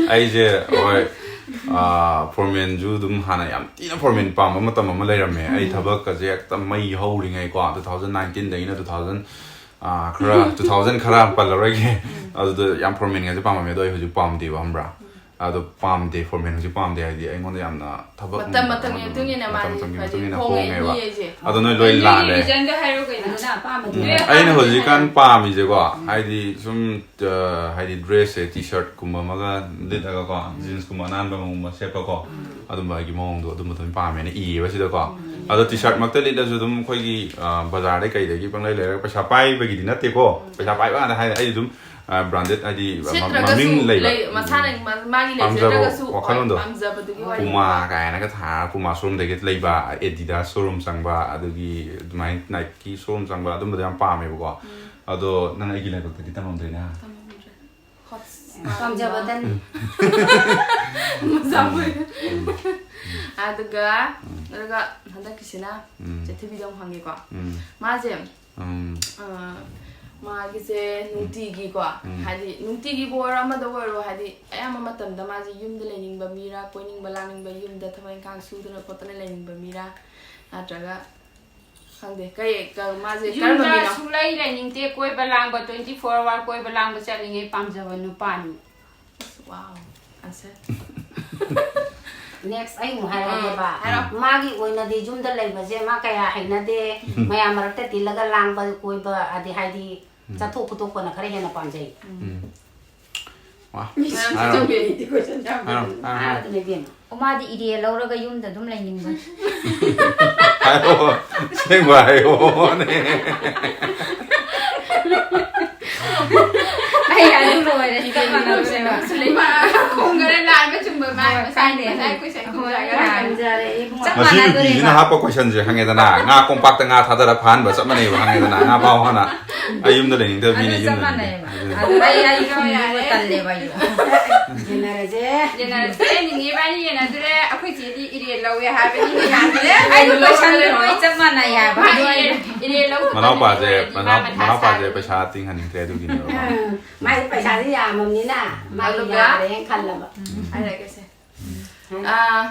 ꯑꯩꯁꯦ, ꯍꯣꯏ, ꯐꯣꯔꯃꯦꯜꯁꯨ ꯑꯗꯨꯝ ꯍꯥꯟꯅ ꯌꯥꯝ ꯊꯤꯅ ꯐꯣꯔꯃꯦꯜ ꯄꯥꯝꯕ ꯃꯇꯝ ꯑꯃ ꯂꯩꯔꯝꯃꯦ꯫ ꯑꯩ ꯎꯝ꯫ ꯊꯕꯛꯀꯁꯦ ꯍꯦꯛꯇ ꯃꯩ ꯍꯧꯔꯤꯉꯩꯀꯣ, two thousand nineteenꯗꯒꯤꯅ two thousand, ꯑꯥ, ꯈꯔ two thousand ꯈꯔ ꯄꯜꯂꯔꯣꯏꯒꯦ꯫ ꯎꯝ꯫ ꯑꯗꯨꯗ ꯌꯥꯝ ꯐꯣꯔꯃꯦꯜꯒꯁꯦ ꯄꯥꯝꯃꯝꯃꯦ, ꯑꯗꯣ ꯑꯩ ꯍꯧꯖꯤꯛ ꯄꯥꯝꯗꯦꯕ, ꯈꯪꯕ꯭ꯔꯥ? ꯎꯝ꯫ ꯑꯗꯣ ꯄꯥꯝꯗꯦ, ꯐꯣꯔꯃꯦꯜ ꯍꯧꯖꯤꯛ ꯄꯥꯝꯗꯦ ꯍꯥꯏꯗꯤ ꯑꯩꯉꯣꯟꯗ ꯌꯥꯝꯅ ꯊꯕꯛ ꯃꯇꯝ ꯅꯨꯡ ꯃꯇꯝꯒꯤ ꯑꯗꯨꯝ ꯃꯇꯨꯡ ꯏꯟꯅ ꯃꯇꯝ ꯃꯥꯒꯤ ꯃꯇꯝꯒꯤ ꯍꯥꯏꯗꯤ ꯃꯇꯨꯡ ꯏꯟꯅ ꯍꯣꯡꯉꯦ, ꯍꯣꯡꯉꯦꯕ꯫ ꯃꯤ ꯍꯥꯏꯁꯦ꯫ ꯑꯗꯣ ꯅꯣꯏ ꯂꯣꯏ ꯑꯗꯨꯒꯤ ꯂꯥꯜꯂꯦ꯫ Reasonꯗꯣ ꯍꯥꯏꯔꯣ ꯀꯩꯅꯣ? ꯑꯗꯨꯅ ꯑꯄꯥꯝꯕꯗꯨ ꯎꯝ, ꯍꯥꯏꯔꯣ꯫ ꯑꯩꯅ ꯍꯧꯖꯤꯛꯀꯥꯟ ꯄꯥꯝꯃꯤꯁꯦꯀꯣ, ꯎꯝ꯫ ꯍꯥꯏꯗꯤ ꯁꯨꯝ, ꯑ, ꯍꯥꯏꯗꯤ dressꯁꯦ T-shirtꯀꯨꯝꯕ ꯑꯃꯒ ꯂꯤꯠꯂꯒꯀꯣ, ꯎꯝ꯫ Jeansꯀꯨꯝꯕ ꯑꯅꯥꯟꯕ ꯑꯃꯒꯨꯝꯕ ꯁꯦꯠꯄꯀꯣ, ꯎꯝ꯫ ꯑꯗꯨꯝꯕ ꯑꯩꯒꯤ ꯃꯑꯣꯡꯗꯣ ꯑꯗꯨꯝꯕꯗꯣ ꯑꯣꯏꯅ ꯄꯥꯝꯃꯦꯅ ꯏꯌꯦꯕ ꯁꯤꯗꯀꯣ꯫ ꯎꯝ꯫ ꯑꯗꯣ T-shirtꯃꯛꯇ ꯂꯤꯠꯂꯁꯨ ꯑꯗꯨꯝ ꯑꯩꯈꯣꯏꯒꯤ, ꯑ, ꯕꯖꯥꯔꯗꯩ ꯀꯩꯗꯒꯤ ꯄꯪꯂꯩ ꯂꯩꯔꯒ ꯄꯩꯁꯥ ꯄꯥꯏꯕꯒꯤꯗꯤ ꯅꯠꯇꯦꯀꯣ, ꯎꯝ꯫ ꯄꯩꯁꯥ ꯄꯥꯏꯕ ꯉꯥꯛꯇ ꯍꯥꯏ, ꯑꯩ ꯑꯗꯨꯝ ꯑ, branded ꯍꯥꯏꯗꯤ ꯃ-, ꯁꯦꯠꯇ꯭ꯔꯒꯁꯨ ꯃꯃꯤꯡ ꯂꯩꯕ꯫ ꯂꯩ-, ꯃꯁꯥꯅ ꯃꯥ-, ꯃꯥꯒꯤ ꯄꯥꯝꯖꯕ ꯂꯩꯖꯗ꯭ꯔꯒꯁꯨ, ꯍꯣꯏ, ꯋꯥꯈꯜꯂꯣꯟꯗꯣ꯫ ꯄꯥꯝꯖꯕꯗꯨꯒꯤ ꯋꯥꯔꯤꯅꯤ꯫ Puma ꯀꯥꯏꯅꯒ ꯊꯥꯔꯒ Puma showroomꯗꯒꯤ ꯂꯩꯕ, Adidas showroom ꯆꯪꯕ, ꯑꯗꯨꯒꯤ ꯑꯗꯨꯃꯥꯏꯅ Nike showroom ꯆꯪꯕ, ꯑꯗꯨꯝꯕꯗꯣ ꯌꯥꯝ ꯄꯥꯝꯃꯦꯕꯀꯣ꯫ ꯎꯝ꯫ ꯑꯗꯣ ꯅꯪ ꯑꯩꯒꯤ ꯂꯥꯏꯕꯛꯇꯗꯤ ꯇꯝꯃꯝꯗ꯭ꯔꯦꯅꯦ꯫ ꯇꯝꯃꯝꯗ꯭ꯔꯦ꯫ ꯍꯣꯠ-, ꯄꯥꯝꯖꯕꯗꯅꯤ꯫ ꯃꯆꯥ ꯑꯣꯏꯅ꯫ ꯎꯝ꯫ ꯑꯗꯨꯒ, ꯎꯝ꯫ ꯑꯗꯨꯒ ꯍꯟꯗꯛꯀꯤꯁꯤꯅ ꯎꯝ꯫ ꯆꯦꯊꯕꯤꯗ ꯑꯃꯨꯛ ꯍꯪꯒꯦꯀꯣ꯫ ꯎꯝ꯫ ꯃꯥꯁꯦ ꯎꯝ꯫ ꯑ, ꯃꯥꯒꯤꯁꯦ ꯎꯝ꯫ ꯅꯨꯡꯇꯤꯒꯤꯀꯣ, ꯎꯝ꯫ ꯍꯥꯏꯗꯤ ꯅꯨꯡꯇꯤꯒꯤꯕꯨ ꯑꯣꯏꯔꯣ ꯑꯃꯗꯕꯨ ꯑꯣꯏꯔꯣ, ꯍꯥꯏꯗꯤ ꯑꯌꯥꯝꯕ ꯃꯇꯝꯗ ꯃꯥꯁꯦ ꯌꯨꯝꯗ ꯂꯩꯅꯤꯡꯕ ꯃꯤꯔꯥ, ꯀꯣꯏꯅꯤꯡꯕ ꯂꯥꯡꯅꯤꯡꯕ, ꯌꯨꯝꯗ ꯊꯕꯛ ꯏꯪꯈꯥꯡ ꯁꯨꯗꯅ ꯈꯣꯠꯇꯅ ꯂꯩꯅꯤꯡꯕ ꯃꯤꯔꯥ, ꯅꯠꯇ꯭ꯔꯒ ꯈꯪꯗꯦ, ꯀꯩ, ꯀ-, ꯃꯥꯁꯦ ꯀꯔꯝꯕ ꯌꯨꯝꯗ ꯃꯤꯅꯣ? ꯁꯨꯡꯂꯩ ꯂꯩꯅꯤꯡꯗꯦ, ꯀꯣꯏꯕ ꯂꯥꯡꯕ, twenty four hour ꯀꯣꯏꯕ ꯂꯥꯡꯕ ꯆꯠꯅꯤꯡꯉꯦ, ꯄꯥꯝꯖꯕ ꯅꯨꯄꯥꯅꯤ꯫ Wow, answer꯫ Next ꯑꯩ ꯑꯃꯨꯛ ꯍꯥꯏꯔꯛꯑꯒꯦꯕ꯫ ꯑꯥ, ꯍꯥꯏꯔꯛꯑꯣ꯫ ꯃꯥꯒꯤ ꯑꯣꯏꯅꯗꯤ ꯌꯨꯝꯗ ꯂꯩꯕꯁꯦ ꯃꯥ ꯀꯌꯥ ꯍꯩꯅꯗꯦ꯫ ꯎꯝ꯫ ꯃꯌꯥꯝ ꯃꯔꯛꯇ ꯇꯤꯜꯂꯒ ꯂꯥꯡꯕ ꯀꯣꯏꯕ, ꯑꯗꯤ ꯍꯥꯏꯗꯤ ꯎꯝ꯫ ꯆꯠꯊꯣꯛ ꯈꯣꯠꯇꯣꯛꯄꯅ ꯈꯔ ꯍꯦꯟꯅ ꯄꯥꯝꯖꯩ꯫ ꯎꯝ꯫ ꯋꯥ꯫ ꯃꯌꯥꯝ ꯍꯥꯏꯔꯣ꯫ ꯆꯠꯊꯣꯛꯄꯤ ꯑꯩꯗꯤ question ꯌꯥꯝ ꯍꯥꯏꯔꯣ, ꯍꯩꯅꯗꯦ꯫ ꯍꯥꯏꯔꯣ, ꯍꯥꯏꯔꯣ꯫ ꯍꯥꯏꯔꯣ ꯑꯗꯨꯅ ꯏꯕꯦꯝꯃ꯫ ꯑꯣ, ꯃꯥꯗꯤ ꯏꯔꯦ ꯂꯧꯔꯒ ꯌꯨꯝꯗ ꯑꯗꯨꯝ ꯂꯩꯅꯤꯡꯕꯅꯤ꯫ ꯍꯥꯏꯌꯣ, ꯑꯁꯦꯡꯕ ꯍꯥꯏꯌꯣꯅꯦ꯫ ꯑꯩ ꯑꯗꯨ ꯂꯣꯏꯔꯦ, ꯆꯞ ꯃꯥꯟꯅꯗꯣꯔꯦꯕ꯫ ꯈꯣꯡꯒꯔ ꯂꯥꯟꯕ ꯆꯨꯝꯕ ꯃꯥ ꯍꯣꯏ, ꯃꯁꯥꯒꯤ ꯀꯥꯏꯗꯦ꯫ ꯃꯁꯥꯒꯤ question ꯍꯣꯏ, ꯈꯨꯝꯖꯔꯒ꯫ ꯌꯥꯔꯦ꯫ ꯆꯞ ꯉꯁꯤ ꯃꯥꯟꯅꯗꯣꯔꯦꯕ꯫ ꯌꯨꯄꯤꯁꯤꯅ ꯍꯥꯞꯄ questionꯁꯦ ꯈꯪꯉꯦꯗꯅ, ꯉꯥ ꯀꯣꯝꯄꯥꯛꯇ ꯉꯥ ꯊꯥꯗꯔ ꯐꯥꯍꯟꯕ ꯆꯞ ꯃꯥꯟꯅꯩꯕ, ꯈꯪꯉꯦꯗꯅ, ꯉꯥ ꯐꯥꯎ ꯍꯥꯟꯅ꯫ ꯑꯩ ꯌꯨꯝꯗ ꯂꯩꯅꯤꯡꯗꯕ ꯃꯤꯅ ꯑꯗꯨ ꯆꯞ ꯌꯨꯝꯗ ꯃꯥꯟꯅꯩꯌꯦꯕ꯫ ꯂꯩꯅꯤꯡꯗꯦ꯫ ꯑꯗꯨ ꯑꯩ, ꯑꯩ ꯌꯨꯝꯗ ꯇꯜꯂꯦꯕ ꯑꯩꯁꯨ꯫ ꯌꯦꯟꯅꯔꯁꯦ꯫ ꯌꯦꯟꯅꯔꯁꯦ, ꯅꯤꯅꯦ ꯏꯕꯥꯅꯤ ꯌꯦꯟꯅꯗ꯭ꯔꯦ꯫ ꯑꯩꯈꯣꯏ ꯆꯦꯗꯤ ꯏꯔꯦꯟ ꯂꯧꯋꯦ ꯍꯥꯏꯕꯅꯤ, ꯌꯥꯗ꯭ꯔꯦ꯫ ꯑꯩ ꯂꯣꯏꯁꯟ ꯂꯣꯏ ꯆꯞ ꯃꯥꯟꯅꯩ ꯍꯥꯏꯕ꯫ ꯃꯥ ꯑꯗꯨ ꯏꯔꯦꯟ, ꯑꯩ ꯏꯔꯦꯟ ꯂꯧꯗꯕ ꯃꯅꯥꯎꯄꯥꯁꯦ, ꯃꯤꯗꯤ ꯃꯥ ꯃꯅꯥꯎ-, ꯃꯊꯥ ꯃꯅꯥꯎꯄꯥꯁꯦ ꯁꯥꯔꯦ꯫ ꯄꯩꯁꯥ ꯇꯤꯡꯍꯟꯅꯤꯡꯗ꯭ꯔꯦ ꯑꯗꯨꯒꯤꯅꯦꯕ꯫ ꯎꯝ, ꯃꯥꯗꯤ ꯄꯩꯁꯥꯁꯦ ꯌꯥꯝꯃꯕꯅꯤꯅ ꯃꯥꯗꯤ ꯑꯗꯨꯒ ꯌꯥꯔꯦꯅ ꯈꯜꯂꯕ꯫ ꯎꯝ, ꯍꯥꯏꯔꯒꯦꯁꯦ꯫ ꯎꯝ꯫ ꯑꯥ,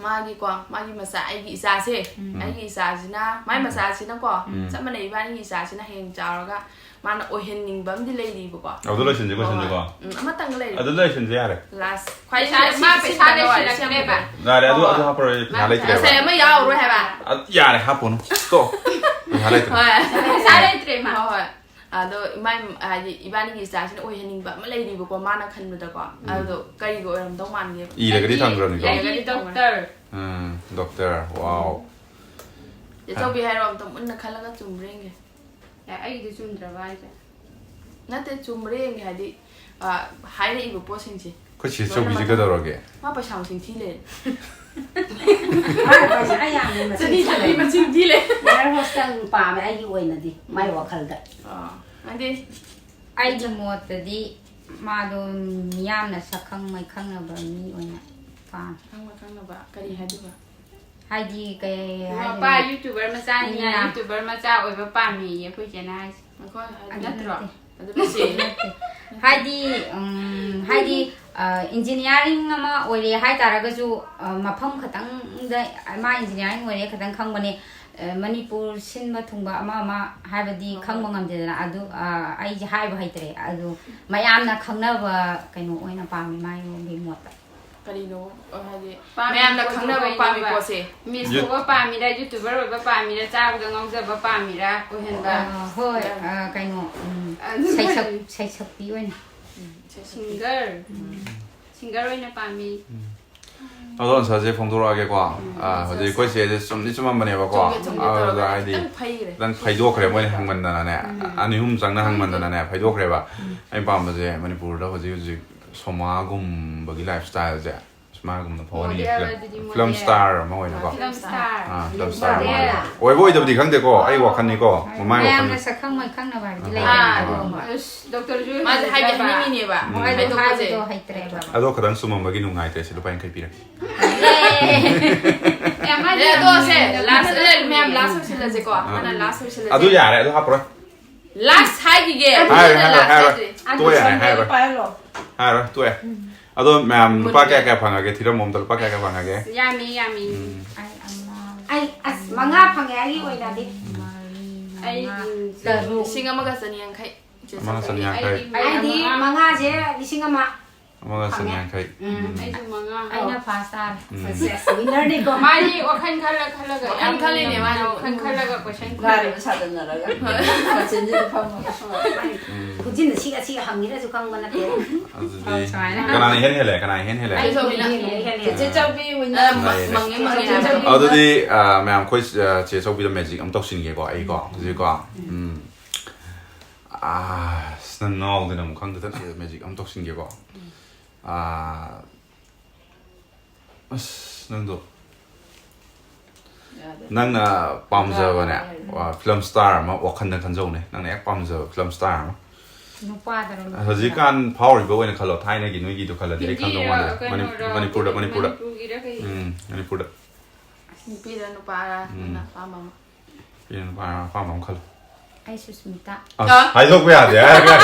ꯃꯥꯒꯤꯀꯣ, ꯃꯥꯒꯤ ꯃꯆꯥ, ꯑꯩꯒꯤ ꯏꯆꯥꯁꯦ, ꯎꯝ꯫ ꯑꯩꯒꯤ ꯏꯆꯥꯁꯤꯅ, ꯃꯥꯏ ꯎꯝ꯫ ꯃꯆꯥꯁꯤꯅꯀꯣ, ꯎꯝ꯫ ꯆꯞ ꯃꯥꯟꯅꯩ, ꯏꯕꯥꯅꯤꯒꯤ ꯏꯆꯥꯁꯤꯅ ꯍꯌꯦꯡ ꯆꯥꯎꯔꯒ ꯃꯥꯅ ꯑꯣꯏꯍꯟꯅꯤꯡꯕ ꯑꯃꯗꯤ ꯂꯩꯔꯤꯕꯀꯣ꯫ ꯑꯗꯨ ꯂꯣꯏꯁꯤꯟꯁꯦ, ꯍꯣꯏ, ꯂꯣꯏꯁꯤꯟꯁꯦꯀꯣ꯫ ꯍꯣꯏ꯫ ꯎꯝ, ꯑꯃꯇꯪꯒ ꯂꯩꯔꯦ꯫ ꯑꯗꯨ ꯂꯣꯏꯁꯤꯟꯁꯦ ꯌꯥꯔꯦ꯫ Last, ꯈ꯭ꯋꯥꯏ ꯄꯩꯁꯥ, ꯁꯤꯝ-, ꯃꯥ ꯁꯤꯝ-, ꯄꯩꯁꯥ ꯁꯤꯝꯕꯗ ꯂꯣꯏꯔꯦ, ꯂꯣꯏꯁꯤꯜꯂꯛꯇ꯭ꯔꯦꯕ꯫ ꯁꯤꯝꯕꯗ꯫ ꯌꯥꯔꯦ, ꯑꯗꯨ, ꯍꯣꯏ, ꯑꯗꯨ ꯍꯣꯏ꯫ ꯍꯥꯄꯔꯣꯏ, ꯄꯩꯁꯥ ꯃꯥ ꯂꯩꯇ꯭ꯔꯦꯕ꯫ ꯉꯁꯥꯏ ꯑꯃ ꯌꯥꯎꯔꯔꯣꯏ ꯍꯥꯏꯕ꯫ ꯑ, ꯌꯥꯔꯦ, ꯍꯥꯞꯄꯨꯅꯨ꯫ ꯇꯣ꯫ ꯄꯩꯁꯥ ꯂꯩꯇ꯭ꯔꯦ꯫ ꯄꯩꯁꯥ ꯂꯩꯇ꯭ꯔꯦ ꯃꯥ꯫ ꯍꯣꯏ, ꯍꯣꯏ꯫ ꯑꯗꯣ ꯏꯃꯥꯏ, ꯍꯥꯏꯗꯤ, ꯏꯕꯥꯅꯤꯒꯤ ꯏꯆꯥꯁꯤꯅ ꯑꯣꯏꯍꯟꯅꯤꯡꯕ ꯑꯃ ꯂꯩꯔꯤꯕꯀꯣ, ꯃꯥꯅ ꯈꯟꯕꯗꯀꯣ꯫ ꯎꯝ꯫ ꯑꯗꯣ ꯀꯔꯤꯒ ꯑꯣꯏꯔꯝꯗꯧ ꯃꯥꯟꯒꯦꯕ? ꯏꯔꯒꯗꯤ ꯑꯩꯗꯤ, ꯊꯝꯈ꯭ꯔꯕꯅꯤꯀꯣ꯫ ꯑꯩꯗꯤ ꯏꯔꯒꯗꯤ ꯊꯝꯈ꯭ꯔꯦ꯫ Doctor꯫ ꯎꯝ, doctor, wow꯫ ꯆꯦ ꯆꯧꯕꯤ ꯍꯥꯏꯔꯣ, ꯑꯝꯇ ꯃꯨꯟꯅ ꯈꯜꯂꯒ ꯆꯨꯝꯕ꯭ꯔꯥ ꯌꯦꯡꯒꯦ꯫ ꯑꯦ, ꯑꯩꯒꯤꯗꯤ ꯆꯨꯝꯗ꯭ꯔꯕ ꯍꯥꯏꯁꯦ? ꯅꯠꯇꯦ, ꯆꯨꯝꯕ꯭ꯔꯥ ꯌꯦꯡꯒꯦ ꯍꯥꯏꯗꯤ, ꯑ, ꯍꯥꯏꯔꯛꯏꯕ ꯄꯣꯠꯁꯤꯡꯁꯦ꯫ ꯑꯩꯈꯣꯏ ꯆꯦ ꯆꯧꯕꯤꯁꯦ ꯂꯣꯏꯅꯃꯛ ꯀꯩꯗꯧꯔꯒꯦ? ꯃꯥ ꯄꯩꯁꯥ ꯃꯁꯤꯡ ꯊꯤ ꯂꯩꯔꯦ꯫ ꯃꯥꯅ ꯄꯩꯁꯥ ꯌꯥꯝꯅ ꯃꯁꯤꯡ ꯆꯅꯤ ꯊꯤ ꯆꯠꯂꯤ ꯂꯩꯔꯦ꯫ ꯃꯁꯤꯡ ꯊꯤ ꯂꯩ꯫ Girl hostel ꯄꯥꯝꯃꯦ ꯑꯩꯒꯤ ꯑꯣꯏꯅꯗꯤ, ꯃꯥꯏ ꯋꯥꯈꯜꯗ꯫ ꯑꯥ, ꯅꯪꯗꯤ? ꯑꯩꯒꯤ ꯃꯣꯠꯇꯗꯤ ꯃꯥꯗꯣ ꯃꯤꯌꯥꯝꯅ ꯁꯛꯈꯪ ꯃꯥꯏꯈꯪꯅꯕ ꯃꯤ ꯑꯣꯏꯅ ꯄꯥꯝꯃꯦ꯫ ꯈꯪꯕ ꯈꯪꯅꯕ ꯀꯔꯤ ꯍꯥꯏꯗꯣꯏꯕ? ꯍꯥꯏꯗꯤ ꯀꯩ ꯃꯄꯥ ꯍꯥꯏꯗꯣꯏꯅꯣ? YouTuber ꯃꯆꯥꯅꯤꯅ ꯑꯩꯅ YouTuber ꯃꯆꯥ ꯑꯣꯏꯕ ꯄꯥꯝꯃꯦꯌꯦ ꯑꯩꯈꯣꯏ ꯆꯦꯅ ꯍꯥꯏꯁꯦ꯫ ꯑꯩꯈꯣꯏ ꯍꯥꯏꯗꯤ ꯑꯗꯨ ꯅꯠꯇ꯭ꯔꯣ? ꯅꯠꯇꯦ꯫ ꯑꯗꯨ ꯅꯠꯇꯦ꯫ ꯅꯠꯇꯦ꯫ ꯍꯥꯏꯗꯤ, ꯎꯝ, ꯍꯥꯏꯗꯤ, ꯑ, engineering ꯑꯃ ꯑꯣꯏꯔꯦ ꯍꯥꯏ ꯇꯥꯔꯒꯁꯨ, ꯑ, ꯃꯐꯝ ꯈꯇꯪꯗ ꯃꯥ engineering ꯑꯣꯏꯔꯦ ꯈꯇꯪ ꯈꯪꯕꯅꯦ꯫ ꯑ, ꯃꯅꯤꯄꯨꯔ ꯁꯤꯟꯕ ꯊꯨꯡꯕ ꯑꯃ ꯑꯃ ꯍꯥꯏꯕꯗꯤ ꯍꯣꯏ, ꯈꯪꯕ ꯍꯣꯏ꯫ ꯉꯝꯗꯦꯗꯅ꯫ ꯑꯗꯨ, ꯑ, ꯑꯩꯁꯦ ꯍꯥꯏꯕ ꯍꯩꯇ꯭ꯔꯦ꯫ ꯑꯗꯨ ꯃꯌꯥꯝꯅ ꯈꯪꯅꯕ ꯀꯩꯅꯣ ꯑꯣꯏꯅ ꯄꯥꯝꯃꯤ ꯃꯥꯒꯤ ꯃꯣꯠꯇ꯫ ꯀꯔꯤꯅꯣ? ꯑ, ꯍꯥꯏꯗꯤ ꯄꯥꯝꯃꯤ ꯃꯌꯥꯝꯅ ꯄꯣꯠꯇꯣ ꯈꯪꯅꯕ ꯄꯥꯝꯃꯤ ꯑꯣꯏꯅꯕ꯫ ꯄꯣꯠꯁꯦ꯫ Miss ꯌꯨꯠ- ꯊꯣꯛꯄ ꯄꯥꯝꯃꯤꯔꯥ, YouTuber ꯑꯣꯏꯕ ꯄꯥꯝꯃꯤꯔꯥ, ꯆꯥꯕꯗ ꯉꯥꯎꯖꯕ ꯄꯥꯝꯃꯤꯔꯥ ꯑꯣꯏꯍꯟꯕ? ꯑ, ꯍꯣꯏ, ꯑ, ꯀꯩꯅꯣ, ꯎꯝ, ꯑꯗꯨ ꯁꯩꯁꯛ-, ꯀꯔꯤ? ꯁꯩꯁꯛꯄꯤ ꯑꯣꯏꯅ꯫ ꯎꯝ, ꯁꯩꯁꯛꯄꯤ꯫ Singer꯫ ꯎꯝ꯫ Singer ꯑꯣꯏꯅ ꯄꯥꯝꯃꯤ꯫ ꯎꯝ꯫ ꯑꯗꯣ ꯑꯟꯁꯔꯁꯦ ꯐꯣꯡꯗꯣꯔꯛꯑꯒꯦꯀꯣ꯫ ꯑꯥ, ꯍꯧꯖꯤꯛ ꯑꯩꯈꯣꯏ ꯆꯦꯁꯦ ꯆꯨꯝꯗꯤ ꯆꯨꯝꯃꯝꯕꯅꯦꯕꯀꯣ꯫ ꯆꯨꯝꯒꯦ, ꯆꯨꯝꯒꯦ ꯑꯥ, ꯇꯧꯔꯒ ꯑꯗꯨꯗ ꯍꯥꯏꯗꯤ ꯈꯤꯇꯪ ꯐꯩꯈ꯭ꯔꯦ꯫ ꯈꯤꯇꯪ ꯐꯩꯗꯣꯛꯈ꯭ꯔꯦ, ꯃꯣꯏꯅ ꯍꯪꯃꯟꯗꯅꯅꯦ꯫ ꯑꯅꯤ ꯑꯍꯨꯝ ꯆꯪꯅ ꯍꯪꯃꯟꯗꯅꯅꯦ ꯐꯩꯗꯣꯛꯈ꯭ꯔꯦꯕ꯫ ꯑꯩꯅ ꯄꯥꯝꯕꯁꯦ ꯃꯅꯤꯄꯨꯔꯗ ꯍꯧꯖꯤꯛ ꯍꯧꯖꯤꯛ ꯁꯣꯃꯥꯒꯨꯝꯕꯒꯤ ꯂꯥꯏꯐ ꯁ꯭ꯇꯥꯏꯜꯁꯦ, ꯁꯣꯃꯥꯒꯨꯝꯕ ꯐꯥꯎꯍꯟꯅꯤꯡꯉꯦ꯫ ꯃꯣꯗꯦꯜ ꯐꯤꯂꯝ, ꯑꯗꯨꯗꯤ ꯐꯤꯂꯝ ꯃꯣꯗꯦꯜ꯫ ꯁ꯭ꯇꯥꯔ ꯑꯃ ꯑꯣꯏꯅꯀꯣ꯫ Film star. ꯑꯥ, ꯐꯤꯂꯝ ꯁ꯭ꯇꯥꯔ ꯑꯃ ꯃꯣꯗꯦꯜ꯫ ꯑꯣꯏꯅ꯫ ꯑꯣꯏꯕ ꯑꯣꯏꯗꯕꯗꯤ ꯈꯪꯗꯦꯀꯣ, ꯑꯩ ꯋꯥꯈꯜꯅꯤꯀꯣ, ꯃꯃꯥꯏ ꯃꯌꯥꯝꯅ ꯋꯥꯈꯜꯅꯤ꯫ ꯁꯛꯈꯪ ꯃꯥꯏꯈꯪꯅꯕ ꯍꯥꯏꯕꯗꯤ ꯑꯥ, ꯂꯩꯗꯅ ꯑꯗꯨꯒꯨꯝꯕ꯫ ꯑꯁ, ꯗꯣꯛꯇꯔꯁꯨ ꯃꯥꯁꯦ ꯍꯥꯏꯗꯤ ꯍꯥꯏꯅꯤꯡꯉꯤꯅꯦꯕ꯫ ꯎꯝ꯫ ꯍꯥꯏꯗꯣꯛꯄꯁꯦ꯫ ꯍꯥꯏꯕꯗꯣ ꯍꯩꯇ꯭ꯔꯦꯕ꯫ ꯑꯗꯣ ꯈꯤꯇꯪ ꯆꯨꯝꯃꯝꯕꯒꯤ ꯅꯨꯡꯉꯥꯏꯇ꯭ꯔꯦ, ꯁꯤ ꯂꯨꯄꯥ ꯌꯥꯡꯈꯩ ꯄꯤꯔꯒꯦ꯫ ꯑꯦ, ꯃꯥꯗꯤ ꯑꯦ, ꯑꯗꯣ ꯁꯦ, ꯌꯥꯝ last, ꯅꯨꯡꯉꯥꯏ꯫ ꯑꯦ, ꯃꯌꯥꯝ last ꯑꯣꯏꯁꯤꯜꯂꯁꯦꯀꯣ꯫ ꯑꯥ꯫ ꯃꯥꯅ last ꯑꯣꯏꯁꯤꯜꯂꯁꯦ꯫ ꯑꯗꯨ ꯌꯥꯔꯦ, ꯑꯗꯨ ꯍꯥꯞꯄꯔꯣꯏ꯫ Last ꯍꯥꯏꯈꯤꯒꯦ꯫ ꯍꯥꯏꯔꯣꯏ, ꯑꯗꯨꯅ ꯍꯥꯏꯔꯣꯏ, last ꯍꯥꯏꯔꯣꯏ꯫ ꯍꯥꯏꯗ꯭ꯔꯤ꯫ ꯇꯣꯛꯑꯦ, ꯌꯥꯔꯦ, ꯍꯥꯏꯔꯣꯏ꯫ ꯄꯥꯏꯍꯜꯂꯣ꯫ ꯍꯥꯏꯔꯣꯏ, ꯇꯣꯛꯑꯦ꯫ ꯑꯗꯣ ꯃꯌꯥꯝ ꯂꯨꯄꯥ ꯀꯌꯥ ꯀꯌꯥ ꯐꯪꯉꯒꯦ? ꯊꯤꯔꯝꯃꯣ ꯑꯝꯇ, ꯂꯨꯄꯥ ꯀꯌꯥ ꯀꯌꯥ ꯐꯪꯉꯒꯦ? ꯌꯥꯝꯃꯤ, ꯌꯥꯝꯃꯤ꯫ ꯎꯝ꯫ ꯑꯩ ꯑꯃ꯫ ꯑꯩ ꯑꯁ, ꯃꯉꯥ ꯐꯪꯉꯦ ꯑꯩꯒꯤ ꯑꯣꯏꯅꯗꯤ꯫ ꯃꯔꯤ, ꯑꯩ ꯃꯉꯥ, ꯇꯔꯨꯛ꯫ ꯂꯤꯁꯤꯡ ꯑꯃꯒ ꯆꯅꯤ ꯌꯥꯡꯈꯩ꯫ ꯑꯃꯒ ꯆꯅꯤ ꯌꯥꯡꯈꯩ꯫ ꯑꯩꯗꯤ ꯑꯩꯗꯤ ꯃꯉꯥ꯫ ꯃꯉꯥꯁꯦ ꯂꯤꯁꯤꯡ ꯑꯃ ꯑꯃꯒ ꯐꯪꯉꯦ꯫ ꯆꯅꯤ ꯌꯥꯡꯈꯩ꯫ ꯎꯝ꯫ ꯎꯝ꯫ ꯑꯩꯁꯨ ꯃꯉꯥ꯫ ꯑꯩꯅ first ꯇꯥꯔꯦ꯫ ꯎꯝ꯫ Success winner ꯅꯤꯀꯣ꯫ ꯃꯥꯗꯤ ꯋꯥꯈꯜ ꯈꯜꯂ ꯈꯜꯂꯒ ꯋꯥꯈꯜ ꯌꯥꯝ ꯈꯜꯂꯤꯅꯦ, ꯃꯥꯗꯤ ꯋꯥꯈꯜ ꯈꯜꯂꯒ question ꯈꯜꯂꯦ꯫ ꯏꯕꯥꯅꯤꯕꯨ ꯁꯥꯗꯅꯔꯒ ꯃꯆꯤꯟꯁꯤꯗ ꯐꯝꯃꯒ꯫ ꯎꯝ꯫ ꯈꯨꯖꯤꯟꯅ ꯁꯤꯒ ꯁꯤꯒ ꯍꯪꯉꯤꯔꯁꯨ ꯈꯪꯕ ꯅꯠꯇꯦ꯫ ꯑꯗꯨꯗꯤ ꯑꯧ, ꯁꯨꯃꯥꯏꯅ꯫ ꯀꯅꯥꯅ ꯏꯍꯦꯟ ꯍꯦꯜꯂꯦ? ꯀꯅꯥ ꯏꯍꯦꯟ ꯍꯦꯜꯂꯦ? ꯆꯦ ꯆꯧꯕꯤꯅ ꯍꯦꯜꯂꯦ, ꯍꯦꯜꯂꯦ꯫ ꯆꯦ ꯆꯧꯕꯤ winner꯫ ꯑ, ꯃ-, ꯂꯩꯔꯦ꯫ ꯃꯪꯉꯦ, ꯃꯪꯉꯦ꯫ ꯆꯦ ꯆꯧꯕꯤ꯫ ꯑꯗꯨꯗꯤ, ꯑ, ꯃꯌꯥꯝ, ꯑꯩꯈꯣꯏ, ꯑ, ꯆꯦ ꯆꯧꯕꯤꯗ magic ꯑꯃ ꯇꯧꯁꯤꯟꯒꯦꯀꯣ, ꯑꯩꯀꯣ, ꯍꯧꯖꯤꯛꯀꯣ꯫ ꯎꯝ꯫ ꯑꯁ, ꯅꯪ ꯉꯥꯎꯗꯅ ꯑꯃꯨꯛ ꯈꯪꯗꯗꯅ magic ꯑꯃ ꯇꯧꯁꯤꯟꯒꯦꯀꯣ꯫ ꯑꯥ, ꯑꯁ, ꯅꯪꯗꯣ, ꯌꯥꯗꯦ꯫ ꯅꯪꯅ ꯄꯥꯝꯖꯕꯅꯦ, ꯌꯥꯗꯦ꯫ ꯋꯥ, film star ꯑꯃ ꯋꯥꯈꯜꯗ ꯈꯟꯖꯧꯅꯦ, ꯅꯪꯅ ꯍꯦꯛ ꯄꯥꯝꯖꯕ film star ꯑꯃ꯫ ꯅꯨꯄꯥꯗꯔꯣ, ꯅꯨꯄꯤꯗꯔꯣ? ꯍꯧꯖꯤꯛꯀꯥꯟ ꯐꯥꯎꯔꯤꯕ ꯑꯣꯏꯅ ꯈꯜꯂꯣ, ꯊꯥꯏꯅꯒꯤ ꯅꯣꯏꯒꯤꯗꯣ ꯈꯜꯂꯗꯤ ꯑꯩ ꯈꯪꯗꯧ ꯍꯤꯟꯗꯤꯔ, ꯃꯥꯟꯗꯦ꯫ ꯃꯅꯤ-, ꯀꯩꯅꯣꯔ, ꯃꯅꯤꯄꯨꯔꯗ, ꯃꯅꯤꯄꯨꯔꯗ꯫ ꯃꯅꯤꯄꯨꯔꯒꯤꯔ ꯀꯩ? ꯎꯝ, ꯃꯅꯤꯄꯨꯔꯗ꯫ ꯅꯨꯄꯤꯔ ꯅꯨꯄꯥꯔ ꯎꯝ꯫ ꯅꯪꯅ ꯑꯄꯥꯝꯕ ꯑꯃ? ꯅꯨꯄꯤꯔ ꯅꯨꯄꯥꯔ ꯑꯄꯥꯝꯕ ꯑꯃ ꯈꯜꯂꯣ꯫ ꯑꯩ ꯁꯨꯁꯃꯤꯇꯥ꯫ ꯑꯁ, ꯑ? ꯍꯥꯏꯗꯣꯛꯄ ꯌꯥꯗꯦ ꯍꯥꯏꯔꯒ꯫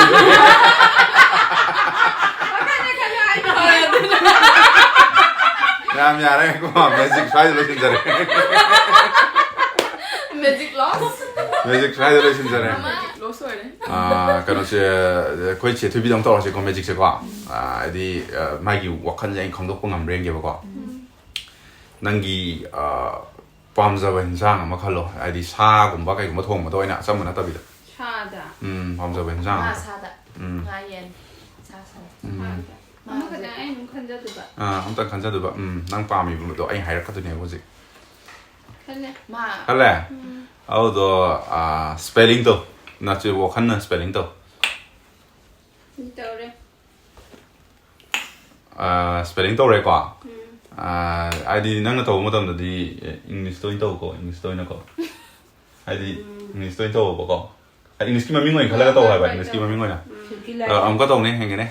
ꯌꯥꯝ ꯌꯥꯔꯦ, ꯀꯣ, magic ꯁ꯭ꯋꯥꯏꯗ ꯂꯣꯏꯁꯤꯟꯖꯔꯦ꯫ Magic loss? Magic ꯁ꯭ꯋꯥꯏꯗ ꯂꯣꯏꯁꯤꯟꯖꯔꯦ꯫ Loss ꯑꯣꯏꯔꯦ꯫ ꯑꯥ, ꯀꯩꯅꯣꯁꯦ, ꯑꯩꯈꯣꯏ ꯆꯦ ꯊꯣꯏꯕꯤꯗ ꯑꯃꯨꯛ ꯇꯧꯔꯁꯤꯀꯣ, magicꯁꯦꯀꯣ꯫ ꯑꯥ, ꯍꯥꯏꯗꯤ, ꯑꯥ, ꯃꯥꯒꯤ ꯋꯥꯈꯜꯁꯦ ꯑꯩꯅ ꯈꯪꯗꯣꯛꯄ ꯉꯝꯕ꯭ꯔꯥ ꯌꯦꯡꯒꯦꯕꯀꯣ꯫ ꯎꯝ꯫ ꯅꯪꯒꯤ, ꯑꯥ, ꯄꯥꯝꯖꯕ ꯍꯤꯟꯖꯥꯡ ꯑꯃ ꯈꯜꯂꯣ, ꯍꯥꯏꯗꯤ ꯁꯥꯒꯨꯝꯕ ꯀꯩꯒꯨꯝꯕ ꯊꯣꯡꯕꯗ ꯑꯣꯏꯅ, ꯑꯆꯝꯕ ꯅꯠꯇꯕꯤꯗ꯫ ꯁꯥꯗ? ꯎꯝ, ꯄꯥꯝꯖꯕ ꯍꯤꯟꯖꯥꯡ ꯉꯥ ꯑꯃ꯫ ꯁꯥꯗ꯫ ꯎꯝ꯫ ꯉꯥ ꯌꯦꯟ꯫ ꯁꯥ ꯁꯟ꯫ ꯎꯝ꯫ ꯁꯥꯗ꯫ ꯑꯃꯈꯛꯇꯪ ꯑꯩ ꯑꯗꯨꯝ ꯈꯟꯖꯗꯣꯏꯕ꯫ ꯑꯥ, ꯑꯝꯇꯪ ꯈꯟꯖꯗꯣꯏꯕ꯫ ꯎꯝ, ꯅꯪ ꯄꯥꯝꯃꯤꯕꯗꯣ ꯑꯩ ꯍꯥꯏꯔꯛꯀꯗꯣꯏꯅꯦꯕ ꯍꯧꯖꯤꯛ꯫ ꯈꯜꯂꯦ꯫ ꯃꯥ꯫ ꯈꯜꯂꯦ? ꯎꯝ꯫ ꯑꯗꯨꯗꯣ, ꯑꯥ, spelling ꯇꯧ꯫ ꯅꯆꯦ ꯋꯥꯈꯜꯅ spelling ꯇꯧ꯫ ꯎꯝ, ꯇꯧꯔꯦ꯫ ꯑꯥ, spelling ꯇꯧꯔꯦꯀꯣ? ꯎꯝ꯫ ꯑꯥ, ꯍꯥꯏꯗꯤ ꯅꯪꯅ ꯇꯧꯕ ꯃꯇꯝꯗꯗꯤ, ꯑꯦ, English ꯇ ꯑꯣꯏꯅ ꯇꯧꯀꯣ, English ꯇ ꯑꯣꯏꯅꯀꯣ꯫ ꯍꯥꯏꯗꯤ ꯎꯝ꯫ English ꯇ ꯑꯣꯏꯅ ꯇꯧꯕꯀꯣ꯫ ꯍꯥꯏꯗꯤ English ꯀꯤ ꯃꯃꯤꯡ ꯑꯣꯏꯅ ꯈꯜꯂꯒ ꯇꯧ ꯍꯥꯏꯕ, ꯎꯝ꯫ English ꯀꯤ ꯃꯃꯤꯡ ꯑꯣꯏꯅ꯫ ꯎꯝ꯫ ꯑꯥ, ꯑꯃꯨꯛꯀ ꯇꯧꯅꯦ, ꯌꯦꯡꯒꯦꯅꯦ꯫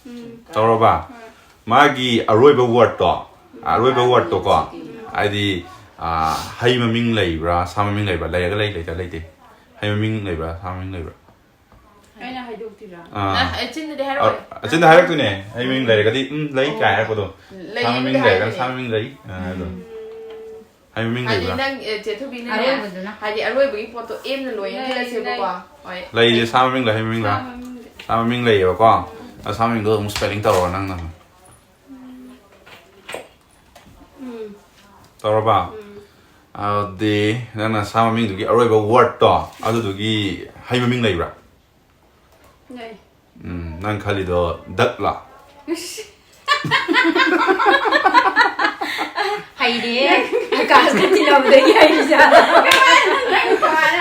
ꯎꯝ꯫ ꯇꯧꯔꯕ? ꯍꯣꯏ꯫ ꯃꯥꯒꯤ ꯑꯔꯣꯏꯕ word ꯇꯣ, ꯎꯝ꯫ ꯑꯔꯣꯏꯕ word ꯇꯣ ꯀꯣ, ꯎꯝ꯫ ꯍꯥꯏꯗꯤ, ꯑꯥ, ꯍꯩ ꯃꯃꯤꯡ ꯂꯩꯕ꯭ꯔꯥ, ꯁꯥ ꯃꯃꯤꯡ ꯂꯩꯕ꯭ꯔꯥ? ꯂꯩꯔꯒ ꯂꯩ, ꯂꯩꯇ ꯂꯩꯇꯦ꯫ ꯍꯩ ꯃꯃꯤꯡ ꯂꯩꯕ꯭ꯔꯥ, ꯁꯥ ꯃꯃꯤꯡ ꯂꯩꯕ꯭ꯔꯥ? ꯑꯩꯅ ꯍꯥꯏꯗꯣꯛꯇꯣꯏꯔꯥ? ꯑꯥ꯫ ꯑ, ꯑꯆꯤꯟꯗꯗꯤ ꯍꯥꯏꯔꯛꯑꯣꯏ꯫ ꯑ, ꯑꯆꯤꯟꯗ ꯍꯥꯏꯔꯛꯇꯣꯏꯅꯦ꯫ ꯍꯩ ꯃꯃꯤꯡ ꯂꯩꯔꯒꯗꯤ, ꯎꯝ, ꯂꯩ ꯀꯥꯏ ꯍꯥꯏꯔꯛꯄꯗꯣ꯫ ꯁꯥ ꯂꯩꯌꯦꯕꯨꯗꯤ ꯃꯃꯤꯡ ꯂꯩꯔꯒꯅ ꯍꯥꯏꯗꯣꯏꯅꯦ꯫ ꯁꯥ ꯃꯃꯤꯡ ꯂꯩ, ꯑ, ꯍꯥꯏꯕꯗꯣ꯫ ꯎꯝ꯫ ꯍꯩ ꯃꯃꯤꯡ ꯍꯥꯏꯗꯤ ꯂꯩꯕ꯭ꯔꯥ? ꯅꯪ, ꯑꯦ, ꯆꯦ ꯊꯣꯏꯕꯤꯅꯅꯦ, ꯑꯔꯣꯏꯕꯗꯣ꯫ ꯍꯥꯏꯗꯤ ꯑꯔꯣꯏꯕꯒꯤ ꯄꯣꯠꯇꯣ M ꯅ ꯂꯣꯏꯅ ꯂꯩ, ꯈꯜꯂꯁꯦꯕꯀꯣ꯫ ꯂꯩ꯫ ꯍꯣꯏ꯫ ꯂꯩꯁꯦ ꯁꯥ ꯃꯃꯤꯡ ꯂꯩ, ꯍꯩ ꯃꯃꯤꯡ ꯂꯩ? ꯁꯥ ꯃꯃꯤꯡ ꯂꯩ꯫ ꯁꯥ ꯃꯃꯤꯡ ꯂꯩꯌꯦꯕꯀꯣ꯫ ꯎꯝ꯫ ꯑ, ꯁꯥ ꯃꯃꯤꯡꯗꯣ ꯑꯃꯨꯛ spelling ꯇꯧꯔꯣ ꯅꯪꯅ꯫ ꯎꯝ꯫ ꯇꯧꯔꯕ? ꯎꯝ꯫ ꯑꯗꯨꯗꯤ ꯅꯪꯅ ꯁꯥ ꯃꯃꯤꯡꯗꯨꯒꯤ ꯑꯔꯣꯏꯕ word ꯇꯣ, ꯑꯗꯨꯗꯨꯒꯤ ꯍꯩ ꯃꯃꯤꯡ ꯂꯩꯕ꯭ꯔꯥ? ꯂꯩ꯫ ꯎꯝ, ꯅꯪ ꯈꯜꯂꯤꯗꯣ duck ꯂꯣ? ꯏꯁ꯫ ꯍꯩꯔꯦ꯫ ꯑꯀꯥꯁꯀ ꯇꯤꯟꯅꯕꯗꯒꯤ ꯍꯩꯔꯤꯖꯥꯠꯂꯣ?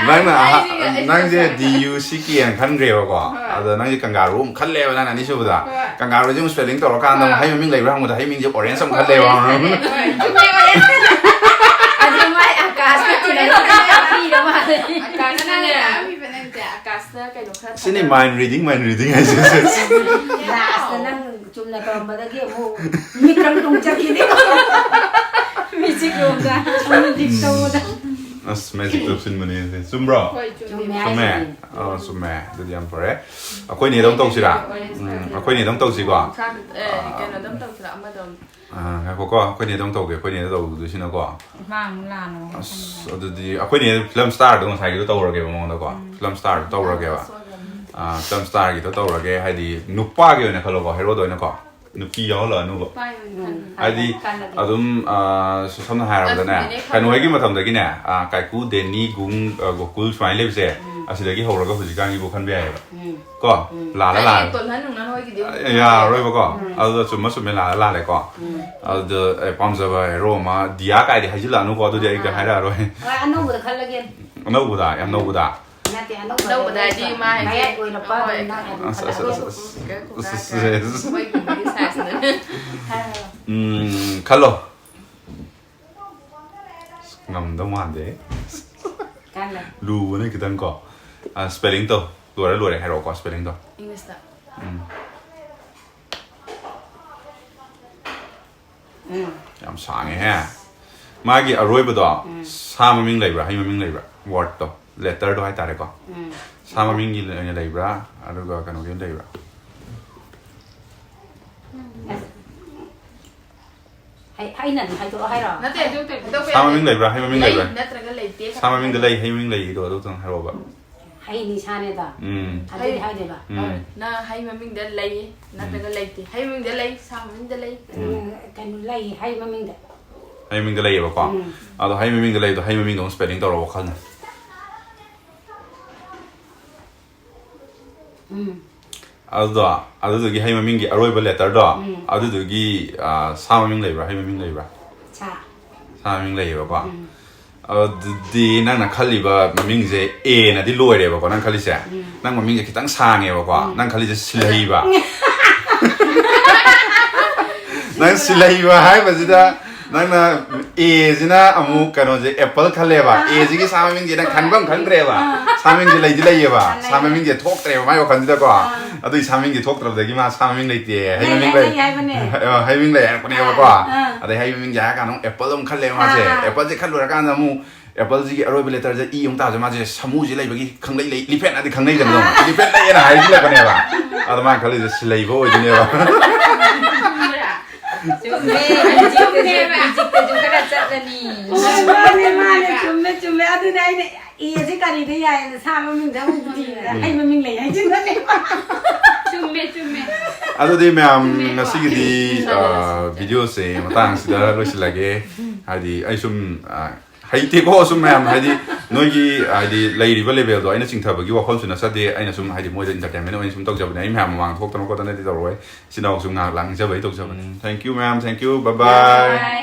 ꯅꯪꯅ ꯑꯍ-, ꯍꯥꯏꯔꯤꯁꯦ ꯑꯩ ꯅꯪꯁꯦ ꯉꯁꯥꯏ D U C K ꯅ ꯈꯟꯈ꯭ꯔꯦꯕꯀꯣ꯫ ꯍꯣꯏ꯫ ꯑꯗꯣ ꯅꯪꯁꯦ kangaroo ꯑꯃ ꯈꯜꯂꯦꯕ ꯅꯪꯅ ꯑꯅꯤꯁꯨꯕꯗ꯫ ꯍꯣꯏ꯫ Kangaroo ꯁꯦ ꯑꯃꯨꯛ spelling ꯇꯧꯔꯀꯥꯟꯗ ꯑꯃꯨꯛ ꯍꯣꯏ꯫ ꯍꯩ ꯃꯃꯤꯡ ꯂꯩꯕ꯭ꯔꯥ ꯍꯪꯕꯗ ꯍꯩ ꯃꯤꯡꯁꯦ orange ꯑꯃꯨꯛ ꯈꯜꯂꯦꯕ꯫ Orange ꯈꯜꯂꯦ꯫ ꯍꯣꯏ, ꯆꯨꯝꯃꯦ, orange ꯈꯜꯂꯦ꯫ ꯑꯗꯨ ꯃꯥꯏ ꯑꯀꯥꯁꯀ ꯇꯤꯟꯅꯕꯗ ꯄꯤꯔ ꯃꯥꯜꯂꯦ꯫ ꯑꯀꯥꯁꯅꯅꯦ꯫ ꯀꯅꯥꯅ ꯇꯥꯛꯑꯝꯃꯤꯕ ꯅꯪꯁꯦ? ꯑꯀꯥꯁꯅ ꯀꯩꯅꯣ ꯈꯔ ꯁꯤꯅꯤ ꯊꯥꯗꯔ- mind reading, mind reading ꯍꯥꯏꯁꯦ꯫ Last ꯇ ꯅꯪ ꯆꯨꯝꯅ ꯇꯧꯔꯝꯕꯗꯒꯤ ꯑꯃꯨꯛ ꯃꯤꯠ ꯇꯔꯨꯛ ꯇꯔꯨꯛ ꯆꯠꯈꯤꯅꯤ꯫ Magic ꯔꯣꯝꯗ ꯑꯃꯨꯛ ꯗꯤꯛ ꯇꯧꯕꯗ꯫ ꯑꯁ, magic ꯇꯧꯁꯤꯟꯕꯅꯦ ꯁꯦ꯫ ꯆꯨꯝꯕ꯭ꯔꯣ? ꯍꯣꯏ, ꯆꯨꯝꯃꯦ꯫ ꯆꯨꯝꯃꯦ ꯆꯨꯝꯃꯦ? ꯍꯥꯏꯁꯤꯅꯤ꯫ ꯑꯣ, ꯆꯨꯝꯃꯦ꯫ ꯑꯗꯨꯗꯤ ꯌꯥꯝ ꯐꯔꯦ꯫ ꯑꯩꯈꯣꯏ ꯅꯦꯗ ꯑꯃꯨꯛ ꯇꯧꯁꯤꯔꯥ? ꯎꯝ, ꯑꯩꯈꯣꯏ ꯅꯦꯗ ꯑꯃꯨꯛ ꯇꯧꯁꯤꯀꯣ꯫ ꯁꯥ-, ꯑꯦ, ꯑꯥ꯫ ꯀꯩꯅꯣꯗ ꯑꯃꯨꯛ ꯇꯧꯁꯤꯔꯥ? ꯑꯃꯗ ꯑꯃꯨꯛ꯫ ꯑꯥ, ꯉꯥꯏꯈꯣꯀꯣ, ꯑꯩꯈꯣꯏ ꯅꯦꯗ ꯑꯃꯨꯛ ꯇꯧꯒꯦ, ꯑꯩꯈꯣꯏ ꯅꯦꯗ ꯇꯧꯗꯣꯏꯁꯤꯅꯀꯣ꯫ ꯃꯥ ꯑꯃꯨꯛ ꯂꯥꯟꯅ ꯑꯃꯨꯛ ꯑꯁ, ꯈꯟꯕ꯫ ꯑꯗꯨꯗꯤ ꯑꯩꯈꯣꯏ ꯅꯦ film star ꯗꯣ ꯉꯁꯥꯏꯒꯤꯗꯣ ꯇꯧꯔꯒꯦꯕ ꯃꯉꯣꯟꯗꯀꯣ꯫ ꯎꯝ꯫ Film star ꯗꯣ ꯇꯧꯔꯒꯦꯕ꯫ ꯑꯁꯣꯏꯕ ꯑꯃ꯫ ꯑꯥ, film star ꯒꯤꯗꯣ ꯇꯧꯔꯒꯦ, ꯍꯥꯏꯗꯤ ꯅꯨꯄꯥꯒꯤ ꯑꯣꯏꯅ ꯈꯜꯂꯣꯀꯣ, hero ꯗ ꯑꯣꯏꯅꯀꯣ꯫ ꯅꯨꯄꯤ ꯌꯥꯎꯍꯜꯂꯛꯑꯅꯨꯕ꯫ ꯅꯨꯄꯥꯒꯤ ꯑꯣꯏꯅ ꯎꯝ꯫ ꯈꯜꯂꯒꯦ꯫ ꯍꯥꯏꯗꯤ ꯀꯥꯟꯅꯗꯦ꯫ ꯑꯗꯨꯝ, ꯑꯥ, ꯁ-, ꯁꯝꯅ ꯍꯥꯏꯔꯕꯗꯅꯦ, ꯑꯗꯨꯅꯦ ꯀꯩꯅꯣ ꯍꯣꯏꯒꯤ ꯈꯜꯂꯒ꯫ ꯃꯇꯝꯗꯒꯤꯅꯦ, ꯑꯥ, ꯀꯥꯏꯀꯨ, ꯗꯦꯅꯤ, ꯒꯨꯡ, ꯑꯥ, ꯒꯣꯀꯨꯜ ꯁꯨꯃꯥꯏꯅ ꯂꯩꯕꯁꯦ, ꯎꯝ꯫ ꯑꯁꯤꯗꯒꯤ ꯍꯧꯔꯒ ꯍꯧꯖꯤꯛꯀꯥꯟꯒꯤꯕꯨ ꯈꯟꯕ ꯌꯥꯏꯑꯕ꯫ ꯎꯝ꯫ ꯀꯣ? ꯎꯝ꯫ ꯂꯥꯜꯂ ꯂꯥꯜꯂ꯫ ꯇꯣꯜꯍꯟ ꯅꯨꯡꯍꯟ ꯍꯣꯏꯒꯤꯗꯤ ꯑꯃꯨꯛ ꯌꯥꯔꯔꯣꯏꯕꯀꯣ꯫ ꯎꯝ꯫ ꯑꯗꯨꯗ ꯆꯨꯝꯃ ꯆꯨꯝꯃꯦ, ꯂꯥꯜꯂ ꯂꯥꯜꯂꯦꯀꯣ꯫ ꯎꯝ꯫ ꯑꯗꯨꯗ ꯑꯩ ꯄꯥꯝꯖꯕ ꯍꯦꯔꯣ ꯑꯃ ꯗꯤꯌꯥ ꯀꯥꯏꯗꯤ ꯍꯥꯏꯖꯤꯜꯂꯛꯑꯅꯨꯀꯣ, ꯑꯗꯨꯗꯤ ꯑꯩ ꯑꯥ꯫ ꯍꯥꯏꯔꯛꯑꯔꯣꯏ꯫ ꯍꯣꯏ, ꯑꯅꯧꯕꯗ ꯈꯜꯂꯒꯦ꯫ ꯑꯅꯧꯕꯗ, ꯌꯥꯝ ꯅꯧꯕꯗ꯫ ꯅꯠꯇꯦ, ꯑꯅꯧꯕꯗ ꯅꯧꯕꯗ ꯍꯥꯏꯗꯤ ꯃꯥ ꯍꯥꯏꯁꯦ ꯃꯌꯥꯏ ꯑꯣꯏꯔꯞꯄ ꯍꯣꯏ꯫ ꯑꯗꯨꯝ ꯅꯪ ꯑꯗꯨꯝ ꯑꯁ, ꯑꯁ, ꯑꯁ, ꯈꯜꯂꯛꯑꯣ꯫ ꯑꯁ꯫ ꯑꯁ, ꯑꯁ, ꯑꯁ꯫ ꯃꯣꯏꯒꯨꯝꯕꯒꯤ sizeꯅꯅꯦ꯫ ꯍꯥꯏꯔꯣ꯫ ꯎꯝ, ꯈꯜꯂꯣ꯫ ꯉꯝꯗꯧ ꯃꯥꯟꯗꯦ꯫ ꯀꯥꯟꯅ꯫ ꯂꯨꯕꯅꯦ ꯈꯤꯇꯪ ꯀꯣ꯫ ꯑ, spelling ꯇꯧ꯫ ꯂꯣꯏꯔꯦ, ꯂꯣꯏꯔꯦ꯫ ꯍꯥꯏꯔꯛꯑꯣꯀꯣ, spelling ꯇꯧ꯫ Englishꯇ꯫ ꯎꯝ꯫ ꯎꯝ꯫ ꯌꯥꯝ ꯁꯥꯡꯉꯦꯍꯦ꯫ ꯃꯥꯒꯤ ꯑꯔꯣꯏꯕꯗꯣ ꯎꯝ꯫ ꯁꯥ ꯃꯃꯤꯡ ꯂꯩꯕ꯭ꯔꯥ, ꯍꯩ ꯃꯃꯤꯡ ꯂꯩꯕ꯭ꯔꯥ? Wordꯇꯣ, letterꯗꯣ ꯍꯥꯏꯇꯥꯔꯦꯀꯣ꯫ ꯎꯝ꯫ ꯁꯥ ꯃꯃꯤꯡꯒꯤ ꯑꯣꯏꯅ ꯂꯩꯕ꯭ꯔꯥ? ꯑꯗꯨꯒ ꯀꯩꯅꯣꯒꯤ ꯑꯣꯏꯅ ꯂꯩꯕ꯭ꯔꯥ? ꯑꯁ꯫ ꯍꯩ-, ꯑꯩꯅ ꯑꯗꯨꯝ ꯍꯥꯏꯗꯣꯛꯑꯣ ꯍꯥꯏꯔꯣ? ꯅꯠꯇꯦ, ꯑꯗꯨ ꯀꯩꯅꯣ ꯇꯧꯕ ꯁꯥ ꯌꯥꯗꯦ꯫ ꯃꯃꯤꯡ ꯂꯩꯕ꯭ꯔꯥ? ꯍꯩ ꯃꯃꯤꯡ ꯂꯩ ꯂꯩꯕ꯭ꯔꯥ? ꯅꯠꯇ꯭ꯔꯒ ꯂꯩꯇꯦ꯫ ꯁꯥ ꯃꯃꯤꯡꯗ ꯂꯩ, ꯍꯩ ꯃꯃꯤꯡ ꯂꯩꯗꯣ ꯑꯗꯨꯇꯪ ꯍꯥꯏꯔꯛꯑꯣꯕ꯫ ꯍꯩ ꯅꯤꯁꯥꯅꯦꯗ꯫ ꯎꯝ꯫ ꯑꯗꯨꯗꯤ ꯍꯩ꯫ ꯍꯥꯏꯗꯣꯏꯕ꯫ ꯎꯝ꯫ ꯍꯣꯏ꯫ ꯅꯪ ꯍꯩ ꯃꯃꯤꯡꯗ ꯂꯩ ꯅꯠꯇ꯭ꯔꯒ ꯎꯝ꯫ ꯂꯩꯇꯦ꯫ ꯍꯩ ꯃꯃꯤꯡꯗ ꯂꯩ, ꯁꯥ ꯃꯃꯤꯡꯗ ꯂꯩ꯫ ꯎꯝ꯫ ꯀꯩꯅꯣ ꯂꯩ, ꯍꯩ ꯃꯃꯤꯡꯗ꯫ ꯍꯩ ꯃꯃꯤꯡꯗ ꯂꯩꯌꯦꯕꯀꯣ꯫ ꯎꯝ꯫ ꯑꯗꯣ ꯍꯩ ꯃꯃꯤꯡꯗ ꯂꯩꯗꯣ, ꯍꯩ ꯃꯃꯤꯡꯗꯣ ꯑꯃꯨꯛ spelling ꯇꯧꯔꯣ ꯋꯥꯈꯜꯅ꯫ ꯎꯝ꯫ ꯑꯗꯨꯗꯣ, ꯑꯗꯨꯗꯨꯒꯤ ꯍꯩ ꯃꯃꯤꯡꯒꯤ ꯑꯔꯣꯏꯕ letterꯗꯣ, ꯎꯝ꯫ ꯑꯗꯨꯗꯨꯒꯤ, ꯑ, ꯁꯥ ꯃꯃꯤꯡ ꯂꯩꯕ꯭ꯔꯥ, ꯍꯩ ꯃꯃꯤꯡ ꯂꯩꯕ꯭ꯔꯥ? ꯁꯥ꯫ ꯁꯥ ꯃꯃꯤꯡ ꯂꯩꯌꯦꯕꯀꯣ꯫ ꯎꯝ꯫ ꯑꯗꯨꯗꯤ ꯅꯪꯅ ꯈꯜꯂꯤꯕ ꯃꯃꯤꯡꯁꯦ Aꯅꯗꯤ ꯂꯣꯏꯔꯦꯕꯀꯣ, ꯅꯪ ꯈꯜꯂꯤꯁꯦ꯫ ꯎꯝ꯫ ꯅꯪ ꯃꯃꯤꯡꯁꯦ ꯈꯤꯇꯪ ꯁꯥꯡꯉꯦꯕꯀꯣ, ꯎꯝ꯫ ꯅꯪ ꯈꯜꯂꯤꯁꯦ ꯁꯤꯜꯍꯩꯕ꯫ ꯅꯪ ꯁꯤꯜꯍꯩꯕ ꯍꯥꯏꯕꯁꯤꯗ ꯅꯪꯅ Aꯁꯤꯅ ꯑꯃꯨꯛ ꯀꯩꯅꯣꯁꯦ apple ꯈꯜꯂꯦꯕ꯫ ꯑꯥ꯫ Aꯁꯤꯒꯤ ꯁꯥ ꯃꯃꯤꯡꯁꯦ ꯅꯪ ꯈꯟꯕ ꯑꯃ ꯈꯪꯗ꯭ꯔꯦꯕ꯫ ꯑꯥ꯫ ꯁꯥ ꯃꯃꯤꯡꯁꯦ ꯂꯩꯗꯤ ꯂꯩꯌꯦꯕ꯫ ꯑꯥ, ꯂꯩ꯫ ꯁꯥ ꯃꯃꯤꯡꯁꯦ ꯊꯣꯛꯇ꯭ꯔꯦꯕ ꯃꯥꯏ ꯋꯥꯈꯜꯁꯤꯗꯀꯣ꯫ ꯑꯥ꯫ ꯑꯗꯨꯏ ꯁꯥ ꯃꯃꯤꯡꯁꯦ ꯊꯣꯛꯇ꯭ꯔꯕꯗꯒꯤ ꯃꯥ ꯁꯥ ꯃꯃꯤꯡ ꯂꯩꯇꯦ, ꯍꯩ ꯂꯩ, ꯃꯃꯤꯡ ꯂꯩ, ꯂꯩ ꯍꯥꯏꯕꯅꯦ꯫ ꯑ, ꯍꯩ ꯃꯃꯤꯡ ꯂꯩ ꯍꯥꯏꯔꯛꯄꯅꯦꯕꯀꯣ꯫ ꯑꯥ, ꯑꯥ꯫ ꯑꯗꯩ ꯍꯩ ꯃꯃꯤꯡꯁꯦ ꯍꯥꯏꯔ ꯀꯥꯟꯗ ꯑꯃꯨꯛ apple ꯑꯃꯨꯛ ꯈꯜꯂꯦꯕ ꯃꯥꯁꯦ꯫ ꯑꯥ, ꯑꯥ꯫ Appleꯁꯦ ꯈꯜꯂꯨꯔꯀꯥꯟꯗ ꯑꯃꯨꯛ appleꯁꯤꯒꯤ ꯑꯔꯣꯏꯕ letterꯁꯦ E ꯑꯃꯨꯛ ꯇꯥꯕꯁꯦ ꯃꯥꯁꯦ ꯁꯃꯨꯁꯦ ꯂꯩꯕꯒꯤ ꯈꯪꯂꯩ ꯂꯩ, elephantꯅꯗꯤ ꯈꯪꯅꯩꯗꯅ ꯑꯗꯨꯝ꯫ Elephant ꯂꯩꯌꯦꯅ ꯍꯥꯏꯖꯤꯜꯂꯛꯄꯅꯦꯕ꯫ ꯑꯗꯣ ꯃꯥꯅ ꯈꯜꯂꯤꯁꯦ ꯁꯤꯜꯍꯩꯕ ꯑꯣꯏꯗꯣꯏꯅꯦꯕ꯫ ꯆꯨꯝꯃꯦ, ꯏꯖꯤꯞꯇꯁꯨ, ꯏꯖꯤꯞꯇꯁꯨ ꯈꯔ ꯆꯠꯂꯅꯤ꯫ ꯍꯣꯏ, ꯃꯥꯅꯦ, ꯃꯥꯅꯦ, ꯆꯨꯝꯃꯦ, ꯆꯨꯝꯃꯦ꯫ ꯑꯗꯨꯅꯦ ꯑꯩꯅ Aꯁꯦ ꯀꯔꯤꯗ ꯌꯥꯏꯅ ꯁꯥ ꯃꯃꯤꯡꯗ ꯑꯃꯨꯛ ꯊꯤꯕꯗ ꯍꯩ ꯃꯃꯤꯡ ꯂꯩ ꯍꯥꯏꯖꯤꯟꯕꯅꯦꯕ꯫ ꯆꯨꯝꯃꯦ, ꯆꯨꯝꯃꯦ꯫ ꯑꯗꯨꯗꯤ ꯃꯌꯥꯝ ꯆꯨꯝꯃꯦꯀꯣ? ꯉꯁꯤꯒꯤꯗꯤ, ꯆꯨꯝꯃꯦ꯫ ꯑ, videoꯁꯦ ꯃꯇꯥꯡꯁꯤꯗ ꯂꯣꯏꯁꯤꯜꯂꯒꯦ꯫ ꯍꯥꯏꯗꯤ ꯑꯩ ꯁꯨꯝ, ꯑ, ꯍꯩꯇꯦꯀꯣ ꯁꯨꯝ ꯃꯌꯥꯝ, ꯍꯥꯏꯗꯤ ꯅꯣꯏꯒꯤ ꯍꯥꯏꯗꯤ ꯂꯩꯔꯤꯕ ꯂꯦꯚꯦꯜꯗꯣ ꯑꯩꯅ ꯆꯤꯡꯊꯕꯒꯤ ꯋꯥꯈꯜꯁꯨ ꯅꯠꯆꯗꯦ꯫ ꯑꯩꯅ ꯁꯨꯝ ꯍꯥꯏꯗꯤ ꯃꯣꯏꯗ ꯏꯟꯇꯔꯇꯦꯟꯃꯦꯟ ꯑꯣꯏꯅ ꯁꯨꯝ ꯇꯧꯖꯕꯅꯦ꯫ ꯑꯩ ꯃꯌꯥꯝ ꯃꯃꯥꯡꯗ ꯊꯣꯛꯇꯅ ꯈꯣꯠꯇꯅꯗꯤ ꯇꯧꯔꯣꯏ꯫ ꯏꯆꯤꯟ ꯏꯅꯥꯎꯁꯨ ꯉꯥꯏꯍꯥꯛ ꯂꯥꯡꯖꯕꯩ ꯇꯧꯖꯕꯅꯦ꯫ Thank you, ma'am. Thank you. Bye bye.